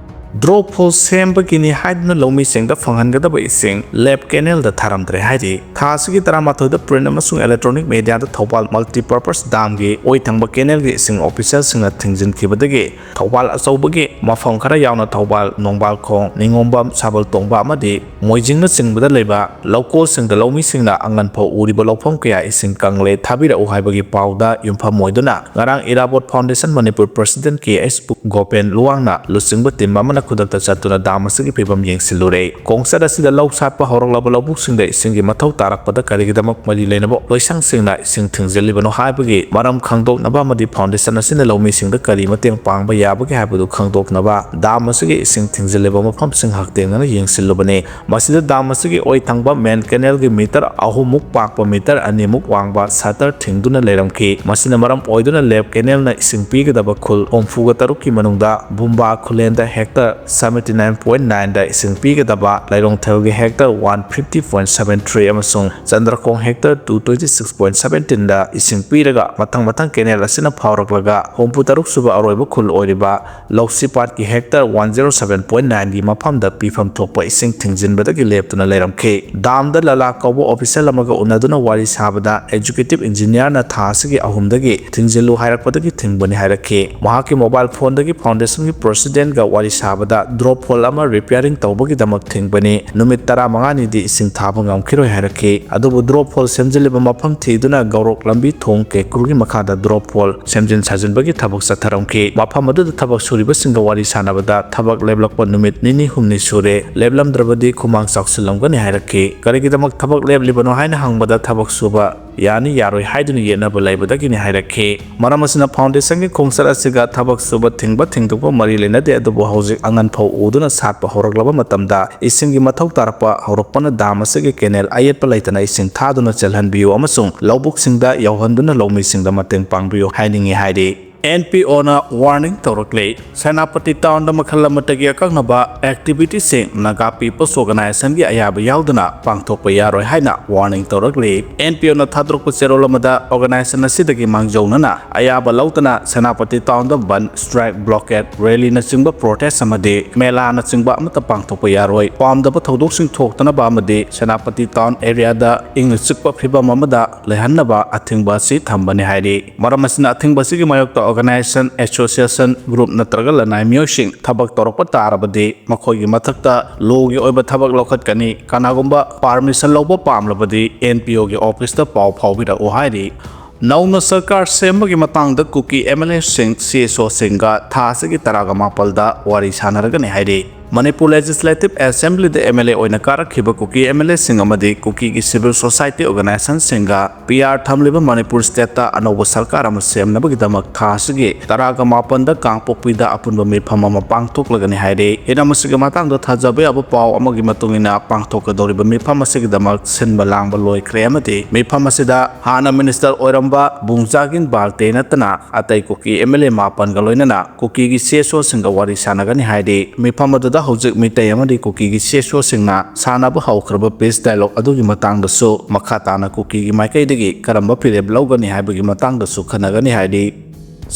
Drop hole ꯁꯦꯝꯕꯒꯤꯅꯤ ꯍꯥꯏꯗꯨꯅ ꯂꯧꯃꯤꯁꯤꯡꯗ ꯐꯪꯍꯟꯒꯗꯕ ꯏꯁꯤꯡ ꯂꯦꯞ ꯀꯦꯅꯦꯜꯗ ꯊꯥꯔꯝꯗ꯭ꯔꯦ ꯍꯥꯏꯔꯤ꯫ ꯊꯥ ꯑꯁꯤꯒꯤ ꯇꯔꯥꯃꯥꯊꯣꯏꯗ print ꯑꯃꯁꯨꯡ electronic mediaꯗ ꯊꯧꯕꯥꯜ multipurpose damꯒꯤ ꯑꯣꯏ ꯊꯪꯕ ꯀꯦꯅꯦꯜꯒꯤ ꯏꯁꯤꯡ officialꯁꯤꯡꯅ ꯊꯤꯡꯖꯤꯟꯈꯤꯕꯗꯒꯤ ꯊꯧꯕꯥꯜ ꯑꯆꯧꯕꯒꯤ ꯃꯐꯝ ꯈꯔ ꯌꯥꯎꯅ ꯊꯧꯕꯥꯜ, ꯅꯣꯡꯕꯥꯜꯈꯣꯡ, ꯅꯤꯉꯣꯝꯕꯝ, ꯁꯥꯕꯜ ꯇꯣꯡꯕ ꯑꯃꯗꯤ ꯃꯣꯏꯖꯤꯡꯅꯆꯤꯡꯕꯗ ꯂꯩꯕ ꯂꯧꯀꯣꯜꯁꯤꯡꯗ ꯂꯧꯃꯤꯁꯤꯡꯅ ꯑꯉꯟ ꯐꯥꯎ ꯎꯔꯤꯕ ꯂꯧꯐꯝ ꯀꯌꯥ ꯏꯁꯤꯡ ꯀꯪꯂꯦ, ꯊꯥꯕꯤꯔꯛꯎ ꯍꯥꯏꯕꯒꯤ ꯄꯥꯎꯗ ꯌꯨꯝꯐꯝ ꯑꯣꯏꯗꯨꯅ ꯉꯔꯥꯡ ꯏꯔꯥꯕꯣꯠ Foundation ꯃꯅꯤꯄꯨꯔ president ꯀꯦ ꯑꯦꯁ ꯒꯣꯄꯦꯟ ꯂꯨꯋꯥꯡꯅ ꯂꯨꯆꯤꯡꯕ team ꯑꯃꯅ ꯈꯨꯗꯛꯇ ꯆꯠꯇꯨꯅ dam ꯑꯁꯤꯒꯤ ꯐꯤꯕꯝ ꯌꯦꯡꯁꯤꯜꯂꯨꯔꯦ꯫ ꯈꯣꯡꯆꯠ ꯑꯁꯤꯗ ꯂꯧ ꯁꯥꯠꯄ ꯍꯧꯔꯛꯂꯕ ꯂꯧꯕꯨꯛꯁꯤꯡꯗ ꯏꯁꯤꯡꯒꯤ ꯃꯊꯧ ꯇꯥꯔꯛꯄꯗ ꯀꯔꯤꯒꯤꯗꯃꯛ ꯃꯔꯤ ꯂꯩꯅꯕ ꯂꯣꯏꯁꯪꯁꯤꯡꯅ ꯏꯁꯤꯡ ꯊꯤꯡꯖꯤꯜꯂꯤꯕꯅꯣ ꯍꯥꯏꯕꯒꯤ ꯃꯔꯝ ꯈꯪꯗꯣꯛꯅꯕ ꯑꯃꯗꯤ foundation ꯑꯁꯤꯅ ꯂꯧꯃꯤꯁꯤꯡꯗ ꯀꯔꯤ ꯃꯇꯦꯡ ꯄꯥꯡꯕ ꯌꯥꯕꯒꯦ ꯍꯥꯏꯕꯗꯨ ꯈꯪꯗꯣꯛꯅꯕ dam ꯑꯁꯤꯒꯤ ꯏꯁꯤꯡ ꯊꯤꯡꯖꯤꯜꯂꯤꯕ ꯃꯐꯝꯁꯤꯡ ꯍꯛꯊꯦꯡꯅꯅ ꯌꯦꯡꯁꯤꯜꯂꯨꯕꯅꯤ꯫ ꯃꯁꯤꯗ dam ꯑꯁꯤꯒꯤ ꯑꯣꯏ ꯊꯪꯕ main canalꯒꯤ meter ꯑꯍꯨꯝꯃꯨꯛ ꯄꯥꯛꯄ, meter ꯑꯅꯤꯃꯨꯛ ꯋꯥꯡꯕ shutter ꯊꯤꯡꯗꯨꯅ ꯂꯩꯔꯝꯈꯤ꯫ ꯃꯁꯤꯅ ꯃꯔꯝ ꯑꯣꯏꯗꯨꯅ left canalꯅ ꯏꯁꯤꯡ ꯄꯤꯒꯗꯕ ꯈꯨꯜ ꯍꯨꯝꯐꯨꯒ ꯇꯔꯨꯛꯀꯤ ꯃꯅꯨꯡꯗ ꯕꯨꯝꯕꯥ ꯈꯨꯂꯦꯟꯗ hectare seventy nine point nineꯗ ꯏꯁꯤꯡ ꯄꯤꯒꯗꯕ, ꯂꯩꯔꯣꯡꯊꯦꯜꯒꯤ hectare one fifty point seven three ꯑꯃꯁꯨꯡ ꯆꯟꯗ꯭ꯔꯈꯣꯡ hectare two twenty six point seventeen ꯏꯁꯤꯡ ꯄꯤꯔꯒ ꯃꯊꯪ ꯃꯊꯪ canal ꯑꯁꯤꯅ ꯐꯥꯎꯔꯛꯂꯒ ꯍꯨꯝꯐꯨ ꯇꯔꯨꯛ ꯁꯨꯕ ꯑꯔꯣꯏꯕ ꯈꯨꯜ ꯑꯣꯏꯔꯤꯕ ꯂꯧꯁꯤꯄꯥꯠꯀꯤ hectare one zero seven point nineꯒꯤ ꯃꯐꯝꯗ ꯄꯤꯐꯝ ꯊꯣꯛꯄ ꯏꯁꯤꯡ ꯊꯤꯡꯖꯤꯟꯕꯗꯒꯤ ꯂꯦꯞꯇꯨꯅ ꯂꯩꯔꯝꯈꯤ꯫ Damꯗ ꯂꯂꯥ ꯀꯧꯕ official ꯑꯃꯒ ꯎꯅꯗꯨꯅ ꯋꯥꯔꯤ ꯁꯥꯕꯗ executive engineerꯅ ꯊꯥ ꯑꯁꯤꯒꯤ ꯑꯍꯨꯝꯗꯒꯤ ꯊꯤꯡꯖꯤꯜꯂꯨ ꯍꯥꯏꯔꯛꯄꯗꯒꯤ ꯊꯤꯡꯕꯅꯤ ꯍꯥꯏꯔꯛꯈꯤ꯫ ꯃꯍꯥꯛꯀꯤ mobile phoneꯗꯒꯤ foundationꯒꯤ presidentꯒ ꯋꯥꯔꯤ ꯁꯥꯕꯗ drop hole ꯑꯃ repairing ꯇꯧꯕꯒꯤꯗꯃꯛ ꯊꯤꯡꯕꯅꯤ, ꯅꯨꯃꯤꯠ ꯇꯔꯥꯃꯉꯥꯅꯤꯗꯤ ꯏꯁꯤꯡ ꯊꯥꯕ ꯉꯝꯈꯤꯔꯣꯏ ꯍꯥꯏꯔꯛꯈꯤ꯫ ꯑꯗꯨꯕꯨ drop hole ꯁꯦꯝꯖꯤꯜꯂꯤꯕ ꯃꯐꯝ ꯊꯤꯗꯨꯅ ꯒꯧꯔꯣꯛ ꯂꯝꯕꯤ ꯊꯣꯡ ꯀꯦꯀ꯭ꯔꯨꯒꯤ ꯃꯈꯥꯗ drop hole ꯁꯦꯝꯖꯤꯟ ꯁꯥꯖꯤꯟꯕꯒꯤ ꯊꯕꯛ ꯆꯠꯊꯔꯝꯈꯤ꯫ ꯃꯐꯝ ꯑꯗꯨꯗ ꯊꯕꯛ ꯁꯨꯔꯤꯕꯁꯤꯡꯒ ꯋꯥꯔꯤ ꯁꯥꯟꯅꯕꯗ ꯊꯕꯛ ꯂꯦꯞꯂꯛꯄ ꯅꯨꯃꯤꯠ ꯅꯤꯅꯤ ꯍꯨꯝꯅꯤ ꯁꯨꯔꯦ, ꯂꯦꯞꯂꯝꯗ꯭ꯔꯕꯗꯤ ꯈꯨꯃꯥꯡ ꯆꯥꯎꯁꯤꯜꯂꯝꯒꯅꯤ ꯍꯥꯏꯔꯛꯈꯤ꯫ ꯀꯔꯤꯒꯤꯗꯃꯛ ꯊꯕꯛ ꯂꯦꯞꯂꯤꯕꯅꯣ ꯍꯥꯏꯅ ꯍꯪꯕꯗ ꯊꯕꯛ ꯁꯨꯕ ꯌꯥꯅꯤ ꯌꯥꯔꯣꯏ ꯍꯥꯏꯗꯨꯅ ꯌꯦꯠꯅꯕ ꯂꯩꯕꯗꯒꯤꯅꯤ ꯍꯥꯏꯔꯛꯈꯤ꯫ ꯃꯔꯝ ꯑꯁꯤꯅ foundationꯒꯤ ꯈꯣꯡꯆꯠ ꯑꯁꯤꯒ ꯊꯕꯛ ꯁꯨꯕ ꯊꯤꯡꯕ ꯊꯤꯡꯗꯣꯛꯄ ꯃꯔꯤ ꯂꯩꯅꯗꯦ, ꯑꯗꯨꯕꯨ ꯍꯧꯖꯤꯛ ꯑꯉꯟ ꯐꯧ ꯎꯗꯨꯅ ꯁꯥꯠꯄ ꯍꯧꯔꯛꯂꯕ ꯃꯇꯝꯗ ꯏꯁꯤꯡꯒꯤ ꯃꯊꯧ ꯇꯥꯔꯛꯄ ꯍꯧꯔꯛꯄꯅ dam ꯑꯁꯤꯒꯤ canal ꯑꯌꯦꯠꯄ ꯂꯩꯇꯅ ꯏꯁꯤꯡ ꯊꯥꯗꯨꯅ ꯆꯦꯜꯍꯟꯕꯤꯌꯨ ꯑꯃꯁꯨꯡ ꯂꯧꯕꯨꯛꯁꯤꯡꯗ ꯌꯧꯍꯟꯗꯨꯅ ꯂꯧꯃꯤꯁꯤꯡꯗ ꯃꯇꯦꯡ ꯄꯥꯡꯕꯤꯌꯨ ꯍꯥꯏꯅꯤꯡꯏ ꯍꯥꯏꯔꯤ꯫ ꯑꯦꯟ ꯄꯤ ꯑꯣꯅ ꯋꯥꯔꯅꯤꯡ ꯇꯧꯔꯛꯂꯤ꯫ ꯁꯦꯅꯥꯄꯇꯤ ꯇꯥꯎꯟꯗ ꯃꯈꯜ ꯑꯃꯠꯇꯒꯤ ꯑꯀꯛꯅꯕ ꯑꯦꯛꯇꯤꯚꯤꯇꯤꯁꯤꯡ ꯅꯥꯒꯥ ꯄꯤꯄꯜꯁ ꯑꯣꯔꯒꯅꯥꯏꯖꯦꯁꯟꯒꯤ ꯑꯌꯥꯕ ꯌꯥꯎꯗꯅ ꯄꯥꯡꯊꯣꯛꯄ ꯌꯥꯔꯣꯏ ꯍꯥꯏꯅ ꯋꯥꯔꯅꯤꯡ ꯇꯧꯔꯛꯂꯤ꯫ ꯑꯦꯟ ꯄꯤ ꯑꯣꯅ ꯊꯥꯗꯣꯔꯛꯄ ꯆꯦꯔꯣꯜ ꯑꯃꯗ ꯑꯣꯔꯒꯅꯥꯏꯖꯦꯁꯟ ꯑꯁꯤꯗꯒꯤ ꯃꯥꯡꯖꯧꯅꯅ ꯑꯌꯥꯕ ꯂꯧꯗꯅ ꯁꯦꯅꯥꯄꯇꯤ ꯇꯥꯎꯟꯗ ꯕꯟ, ꯁ꯭ꯇ꯭ꯔꯥꯏꯛ, ꯕ꯭ꯂꯣꯀꯦꯠ, ꯔꯦꯂꯤꯅꯆꯤꯡꯕ ꯄ꯭ꯔꯣꯇꯦꯁ ꯑꯃꯗꯤ ꯃꯦꯂꯥꯅꯆꯤꯡꯕ ꯑꯃꯠꯇ ꯄꯥꯡꯊꯣꯛꯄ ꯌꯥꯔꯣꯏ꯫ ꯄꯥꯝꯗꯕ ꯊꯧꯗꯣꯛꯁꯤꯡ ꯊꯣꯛꯇꯅꯕ ꯑꯃꯗꯤ ꯁꯦꯅꯥꯄꯇꯤ ꯇꯥꯎꯟ ꯑꯦꯔꯤꯌꯥꯗ ꯏꯪꯅ ꯆꯤꯛꯄ ꯐꯤꯕꯝ ꯑꯃꯗ ꯂꯩꯍꯟꯅꯕ ꯑꯊꯤꯡꯕ ꯑꯁꯤ ꯊꯝꯕꯅꯤ ꯍꯥꯏꯔꯤ꯫ ꯃꯔꯝ ꯑꯁꯤꯅ ꯑꯊꯤꯡꯕ ꯑꯁꯤꯒꯤ ꯃꯥꯌꯣꯛꯇ ꯑꯣꯔꯒꯅꯥꯏꯖꯦꯁꯟ, ꯑꯦꯁꯣꯁꯤꯌꯦꯁꯟ, ꯒ꯭ꯔꯨꯞ ꯅꯠꯇ꯭ꯔꯒ ꯂꯅꯥꯏ ꯃꯤꯑꯣꯏꯁꯤꯡ ꯊꯕꯛ ꯇꯧꯔꯛꯄ ꯇꯥꯔꯕꯗꯤ ꯃꯈꯣꯏꯒꯤ ꯃꯊꯛꯇ ꯂꯣꯒꯤ ꯑꯣꯏꯕ ꯊꯕꯛ ꯂꯧꯈꯠꯀꯅꯤ꯫ ꯀꯅꯥꯒꯨꯝꯕ ꯄꯥꯔꯃꯤꯁꯟ ꯂꯧꯕ ꯄꯥꯝꯂꯕꯗꯤ ꯑꯦꯟ ꯄꯤ ꯑꯣꯒꯤ ꯑꯣꯐꯤꯁꯇ ꯄꯥꯎ ꯐꯥꯎꯕꯤꯔꯛꯎ ꯍꯥꯏꯔꯤ꯫ ꯅꯧꯅ ꯁꯔꯀꯥꯔ ꯁꯦꯝꯕꯒꯤ ꯃꯇꯥꯡꯗ ꯀꯨꯀꯤ ꯑꯦꯝ ꯑꯦꯜ ꯑꯦꯁꯤꯡ ꯁꯤ ꯑꯦꯁ ꯑꯣꯁꯤꯡꯒ ꯊꯥ ꯑꯁꯤꯒꯤ ꯇꯔꯥꯒ ꯃꯥꯄꯜꯗ ꯋꯥꯔꯤ ꯁꯥꯟꯅꯔꯒꯅꯤ ꯍꯥꯏꯔꯤ꯫ ꯃꯅꯤꯄꯨꯔ ꯂꯦꯖꯤꯁꯂꯦꯇꯤꯚ ꯑꯦꯁꯦꯝꯕ꯭ꯂꯤꯗ ꯑꯦꯝ ꯑꯦꯜ ꯑꯦ ꯑꯣꯏꯅ ꯀꯥꯔꯛꯈꯤꯕ ꯀꯨꯀꯤ ꯑꯦꯝ ꯑꯦꯜ ꯑꯦꯁꯤꯡ ꯑꯃꯗꯤ ꯀꯨꯀꯤꯒꯤ ꯁꯤꯚꯤꯜ ꯁꯣꯁꯥꯏꯇꯤ ꯑꯣꯔꯒꯅꯥꯏꯖꯦꯁꯟꯁꯤꯡꯒ ꯄꯤ ꯑꯥꯔ ꯊꯝꯂꯤꯕ ꯃꯅꯤꯄꯨꯔ ꯁ꯭ꯇꯦꯠꯇ ꯑꯅꯧꯕ ꯁꯔꯀꯥꯔ ꯑꯃ ꯁꯦꯝꯅꯕꯒꯤꯗꯃꯛ ꯊꯥ ꯑꯁꯤꯒꯤ ꯇꯔꯥꯒ ꯃꯥꯄꯟꯗ ꯀꯥꯡꯄꯣꯛꯄꯤꯗ ꯑꯄꯨꯟꯕ ꯃꯤꯐꯝ ꯑꯃ ꯄꯥꯡꯊꯣꯛꯂꯒꯅꯤ ꯍꯥꯏꯔꯤ꯫ ꯍꯤꯔꯝ ꯑꯁꯤꯒꯤ ꯃꯇꯥꯡꯗ ꯊꯥꯖꯕ ꯌꯥꯕ ꯄꯥꯎ ꯑꯃꯒꯤ ꯃꯇꯨꯡ ꯏꯟꯅ, ꯄꯥꯡꯊꯣꯛꯀꯗꯧꯔꯤꯕ ꯃꯤꯐꯝ ꯑꯁꯤꯒꯤꯗꯃꯛ ꯁꯤꯟꯕ ꯂꯥꯡꯕ ꯂꯣꯏꯈ꯭ꯔꯦ ꯑꯃꯗꯤ ꯃꯤꯐꯝ ꯑꯁꯤꯗ ꯍꯥꯟꯅ ꯃꯤꯅꯤꯁꯇꯔ ꯑꯣꯏꯔꯝꯕ ꯕꯨꯡꯖꯥꯒꯤꯟ ꯕꯥꯜꯇꯦ ꯅꯠꯇꯅ ꯑꯇꯩ ꯀꯨꯀꯤ ꯑꯦꯝ ꯑꯦꯜ ꯑꯦ ꯃꯥꯄꯟꯒ ꯂꯣꯏꯅꯅ ꯀꯨꯀꯤꯒꯤ ꯁꯤ ꯑꯦꯁ ꯑꯣꯁꯤꯡꯒ ꯋꯥꯔꯤ ꯁꯥꯟꯅꯒꯅꯤ ꯍꯥꯏꯔꯤ꯫ ꯃꯤꯐꯝ ꯑꯗꯨꯗ ꯍꯧꯖꯤꯛ ꯃꯤꯇꯩ ꯑꯃꯗꯤ ꯀꯨꯀꯤꯒꯤ ꯁꯤ ꯑꯦꯁ ꯑꯣꯁꯤꯡꯅ ꯁꯥꯟꯅꯕ ꯍꯧꯈ꯭ꯔꯕ ꯄꯤꯁ ꯗꯥꯏꯂꯣꯒ ꯑꯗꯨꯒꯤ ꯃꯇꯥꯡꯗꯁꯨ, ꯃꯈꯥ ꯇꯥꯅ ꯀꯨꯀꯤꯒꯤ ꯃꯥꯏꯀꯩꯗꯒꯤ ꯀꯔꯝꯕ ꯐꯤꯔꯦꯞ ꯂꯧꯒꯅꯤ ꯍꯥꯏꯕꯒꯤ ꯃꯇꯥꯡꯗꯁꯨ ꯈꯟꯅꯒꯅꯤ ꯍꯥꯏꯔꯤ꯫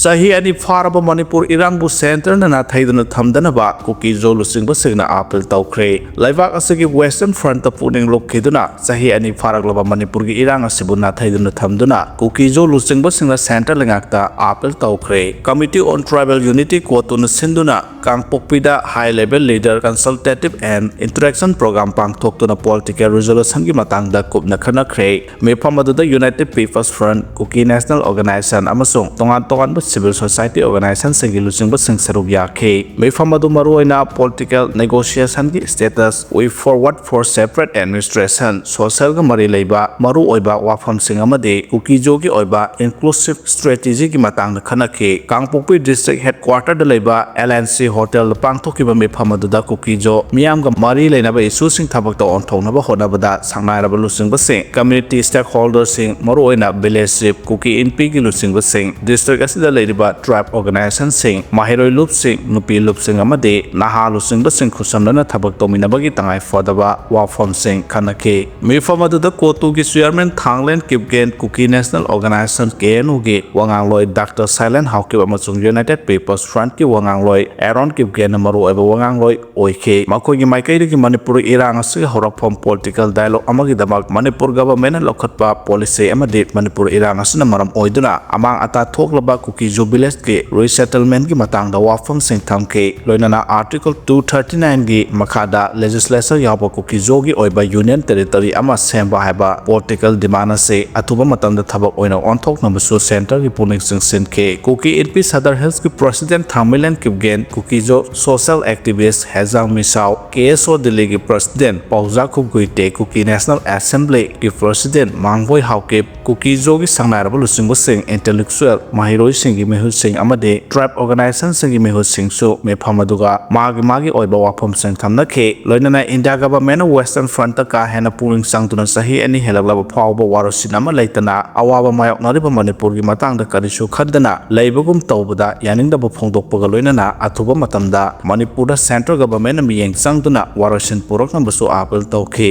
ꯆꯍꯤ ꯑꯅꯤ ꯐꯥꯔꯕ ꯃꯅꯤꯄꯨꯔ ꯏꯔꯥꯡꯕꯨ ꯁꯦꯟꯇꯔꯅ ꯅꯥꯊꯩꯗꯨꯅ ꯊꯝꯗꯅꯕ ꯀꯨꯀꯤꯖꯣ ꯂꯨꯆꯤꯡꯕꯁꯤꯡꯅ ꯑꯥꯄꯤꯜ ꯇꯧꯈ꯭ꯔꯦ꯫ ꯂꯩꯕꯥꯛ ꯑꯁꯤꯒꯤ ꯋꯦꯁꯇꯔꯟ ꯐ꯭ꯔꯟꯠꯇ ꯄꯨꯛꯅꯤꯡ ꯂꯨꯞꯈꯤꯗꯨꯅ ꯆꯍꯤ ꯑꯅꯤ ꯐꯥꯔꯛꯂꯕ ꯃꯅꯤꯄꯨꯔꯒꯤ ꯏꯔꯥꯡ ꯑꯁꯤꯕꯨ ꯅꯥꯊꯩꯗꯨꯅ ꯊꯝꯗꯨꯅ ꯀꯨꯀꯤꯖꯣ ꯂꯨꯆꯤꯡꯕꯁꯤꯡꯅ ꯁꯦꯟꯇꯔ ꯂꯩꯉꯥꯛꯇ ꯑꯥꯄꯤꯜ ꯇꯧꯈ꯭ꯔꯦ꯫ Committee on Tribal Unity ꯀꯣꯇꯨꯅ ꯁꯤꯟꯗꯨꯅ ꯀꯥꯡꯄꯣꯛꯄꯤꯗ High Level Leader Consultative and Interaction Program ꯄꯥꯡꯊꯣꯛꯇꯨꯅ ꯄꯣꯂꯤꯇꯤꯀꯦꯜ ꯔꯤꯖꯣꯂꯨꯁꯟꯒꯤ ꯃꯇꯥꯡꯗ ꯀꯨꯞꯅ ꯈꯟꯅꯈ꯭ꯔꯦ꯫ ꯃꯤꯐꯝ ꯑꯗꯨꯗ United People's Front, Kuki National Organization ꯑꯃꯁꯨꯡ ꯇꯣꯉꯥꯟ ꯇꯣꯉꯥꯟꯕ ꯁꯤꯚꯤꯜ ꯁꯣꯁꯥꯏꯇꯤ ꯑꯣꯔꯒꯅꯥꯏꯖꯦꯁꯟꯁꯤꯡꯒꯤ ꯂꯨꯆꯤꯡꯕꯁꯤꯡ ꯁꯔꯨꯛ ꯌꯥꯈꯤ꯫ ꯃꯤꯐꯝ ꯑꯗꯨ ꯃꯔꯨꯑꯣꯏꯅ ꯄꯣꯂꯤꯇꯤꯀꯦꯜ ꯅꯦꯒꯣꯁꯤꯌꯦꯁꯟꯒꯤ states, Way Forward for Separate Administration, ꯁꯣꯁꯦꯜꯒ ꯃꯔꯤ ꯂꯩꯕ ꯃꯔꯨꯑꯣꯏꯕ ꯋꯥꯐꯝꯁꯤꯡ ꯑꯃꯗꯤ ꯀꯨꯀꯤꯖꯣꯒꯤ ꯑꯣꯏꯕ ꯏꯟꯀ꯭ꯂꯨꯁꯤꯚ ꯁ꯭ꯇ꯭ꯔꯦꯇꯦꯖꯤꯒꯤ ꯃꯇꯥꯡꯗ ꯈꯟꯅꯈꯤ꯫ ꯀꯥꯡꯄꯣꯛꯄꯤ ꯗꯤꯁꯇ꯭ꯔꯤꯛ ꯍꯦꯗꯀ꯭ꯋꯥꯇꯔꯗ ꯂꯩꯕ ꯑꯦꯜ ꯑꯦꯟ ꯁꯤ ꯍꯣꯇꯦꯜꯗ ꯄꯥꯡꯊꯣꯛꯈꯤꯕ ꯃꯤꯐꯝ ꯑꯗꯨꯗ ꯀꯨꯀꯤꯖꯣ ꯃꯤꯌꯥꯝꯒ ꯃꯔꯤ ꯂꯩꯅꯕ ꯏꯁꯨꯁꯤꯡ ꯊꯕꯛꯇ ꯑꯣꯟꯊꯣꯛꯅꯕ ꯍꯣꯠꯅꯕꯗ ꯁꯛꯅꯥꯏꯔꯕ ꯂꯨꯆꯤꯡꯕꯁꯤꯡ, ꯀꯝꯃ꯭ꯌꯨꯅꯤꯇꯤ ꯁ꯭ꯇꯦꯛꯍꯣꯜꯗꯔꯁꯤꯡ, ꯃꯔꯨꯑꯣꯏꯅ ꯚꯤꯂꯦꯖ ꯆꯤꯐ, ꯀꯨꯀꯤ ꯏꯟꯄꯤꯒꯤ ꯂꯨꯆꯤꯡꯕꯁꯤꯡ, ꯗꯤꯁꯇ꯭ꯔꯤꯛ ꯑꯁꯤꯗ ꯂꯩꯔꯤꯕ tribe organizationꯁꯤꯡ, ꯃꯍꯩꯔꯣꯏ ꯂꯨꯞꯁꯤꯡ, ꯅꯨꯄꯤ ꯂꯨꯞꯁꯤꯡ ꯑꯃꯗꯤ ꯅꯍꯥ ꯂꯨꯆꯤꯡꯕꯁꯤꯡ ꯈꯨꯠꯁꯝꯅꯅ ꯊꯕꯛ ꯇꯧꯃꯤꯟꯅꯕꯒꯤ ꯇꯉꯥꯏ ꯐꯗꯕ ꯋꯥꯐꯝꯁꯤꯡ ꯈꯟꯅꯈꯤ꯫ ꯃꯤꯐꯝ ꯑꯗꯨꯗ ꯀꯣꯇꯨꯒꯤ chairman Thanglen Kipgen, Kuki National Organisation, KNOꯒꯤ ꯋꯥꯉꯥꯡꯂꯣꯏ ꯗꯥꯛꯇꯔ ꯁꯥꯏꯂꯦꯟ ꯍꯥꯎꯀꯤꯞ ꯑꯃꯁꯨꯡ United People's Frontꯀꯤ ꯋꯥꯉꯥꯡꯂꯣꯏ ꯑꯦꯔꯣꯟ ꯀꯤꯞꯒꯦꯟꯅ ꯃꯔꯨꯑꯣꯏꯕ ꯋꯥꯉꯥꯡꯂꯣꯏ ꯑꯣꯏꯈꯤ꯫ ꯃꯈꯣꯏꯒꯤ ꯃꯥꯏꯀꯩꯗꯒꯤ ꯃꯅꯤꯄꯨꯔ ꯏꯔꯥꯡ ꯑꯁꯤꯒꯤ ꯍꯧꯔꯛꯐꯝ political dialogue ꯑꯃꯒꯤꯗꯃꯛ ꯃꯅꯤꯄꯨꯔ governmentꯅ ꯂꯧꯈꯠꯄ policy ꯑꯃꯗꯤ ꯃꯅꯤꯄꯨꯔ ꯏꯔꯥꯡ ꯑꯁꯤꯅ ꯃꯔꯝ ꯑꯣꯏꯗꯨꯅ ꯑꯃꯥꯡ ꯑꯇꯥ ꯊꯣꯛꯂꯕ ꯀꯨꯀꯤꯖꯣ villageꯀꯤ resettlementꯀꯤ ꯃꯇꯥꯡꯗ ꯋꯥꯐꯝꯁꯤꯡ ꯊꯝꯈꯤ꯫ ꯂꯣꯏꯅꯅ Article two thirty nineꯒꯤ ꯃꯈꯥꯗ legislature ꯌꯥꯎꯕ ꯀꯨꯀꯤꯖꯣꯒꯤ ꯑꯣꯏꯕ union territory ꯑꯃ ꯁꯦꯝꯕ ꯍꯥꯏꯕ political demand ꯑꯁꯤ ꯑꯊꯨꯕ ꯃꯇꯝꯗ ꯊꯕꯛ ꯑꯣꯏꯅ ꯑꯣꯟꯊꯣꯛꯅꯕꯁꯨ centreꯒꯤ ꯄꯨꯛꯅꯤꯡ ꯆꯤꯡꯁꯤꯟꯈꯤ꯫ ꯀꯨꯀꯤ ꯏꯟꯄꯤ ꯁꯗꯔ ꯍꯤꯜꯁꯀꯤ president ꯊꯥꯡꯃꯩꯂꯦꯟ Kipgen, ꯀꯨꯀꯤꯖꯣ social activist ꯍꯦꯖꯥꯡ ꯃꯤꯁꯥꯎ, KSO ꯗꯤꯜꯂꯤꯒꯤ president ꯄꯥꯎꯖꯥꯈꯨꯞ ꯒꯨꯏꯇꯦ, ꯀꯨꯀꯤ National Assemblyꯒꯤ president ꯃꯥꯡꯕꯣꯏ ꯍꯥꯎꯀꯤꯞ, ꯀꯨꯀꯤꯖꯣꯒꯤ ꯁꯪꯅꯥꯏꯔꯕ ꯂꯨꯆꯤꯡꯕꯁꯤꯡ, intellectual, ꯃꯍꯩꯔꯣꯏꯁꯤꯡꯒꯤ ꯃꯤꯍꯨꯠꯁꯤꯡ ꯑꯃꯗꯤ tribe organizationꯁꯤꯡꯒꯤ ꯃꯤꯍꯨꯠꯁꯤꯡꯁꯨ ꯃꯤꯐꯝ ꯑꯗꯨꯒ ꯃꯥꯒꯤ ꯃꯥꯒꯤ ꯑꯣꯏꯕ ꯋꯥꯐꯝꯁꯤꯡ ꯊꯝꯅꯈꯤ꯫ ꯂꯣꯏꯅꯅ India governmentꯅ Western Frontꯇ ꯀꯥ ꯍꯦꯟꯅ ꯄꯨꯛꯅꯤꯡ ꯆꯪꯗꯨꯅ ꯆꯍꯤ ꯑꯅꯤ ꯍꯦꯜꯂꯛꯂꯕ ꯐꯥꯎꯕ ꯋꯥꯔꯣꯏꯁꯤꯟ ꯑꯃ ꯂꯩꯇꯅ ꯑꯋꯥꯕ ꯃꯥꯌꯣꯛꯅꯔꯤꯕ ꯃꯅꯤꯄꯨꯔꯒꯤ ꯃꯇꯥꯡꯗ ꯀꯔꯤꯁꯨ ꯈꯟꯗꯅ ꯂꯩꯕꯒꯨꯝ ꯇꯧꯕꯗ ꯌꯥꯅꯤꯡꯗꯕ ꯐꯣꯡꯗꯣꯛꯄꯒ ꯂꯣꯏꯅꯅ ꯑꯊꯨꯕ ꯃꯇꯝꯗ ꯃꯅꯤꯄꯨꯔꯗ centre governmentꯅ ꯃꯤꯠꯌꯦꯡ ꯆꯪꯗꯨꯅ ꯋꯥꯔꯣꯏꯁꯤꯟ ꯄꯨꯔꯛꯅꯕꯁꯨ appeal ꯇꯧꯈꯤ꯫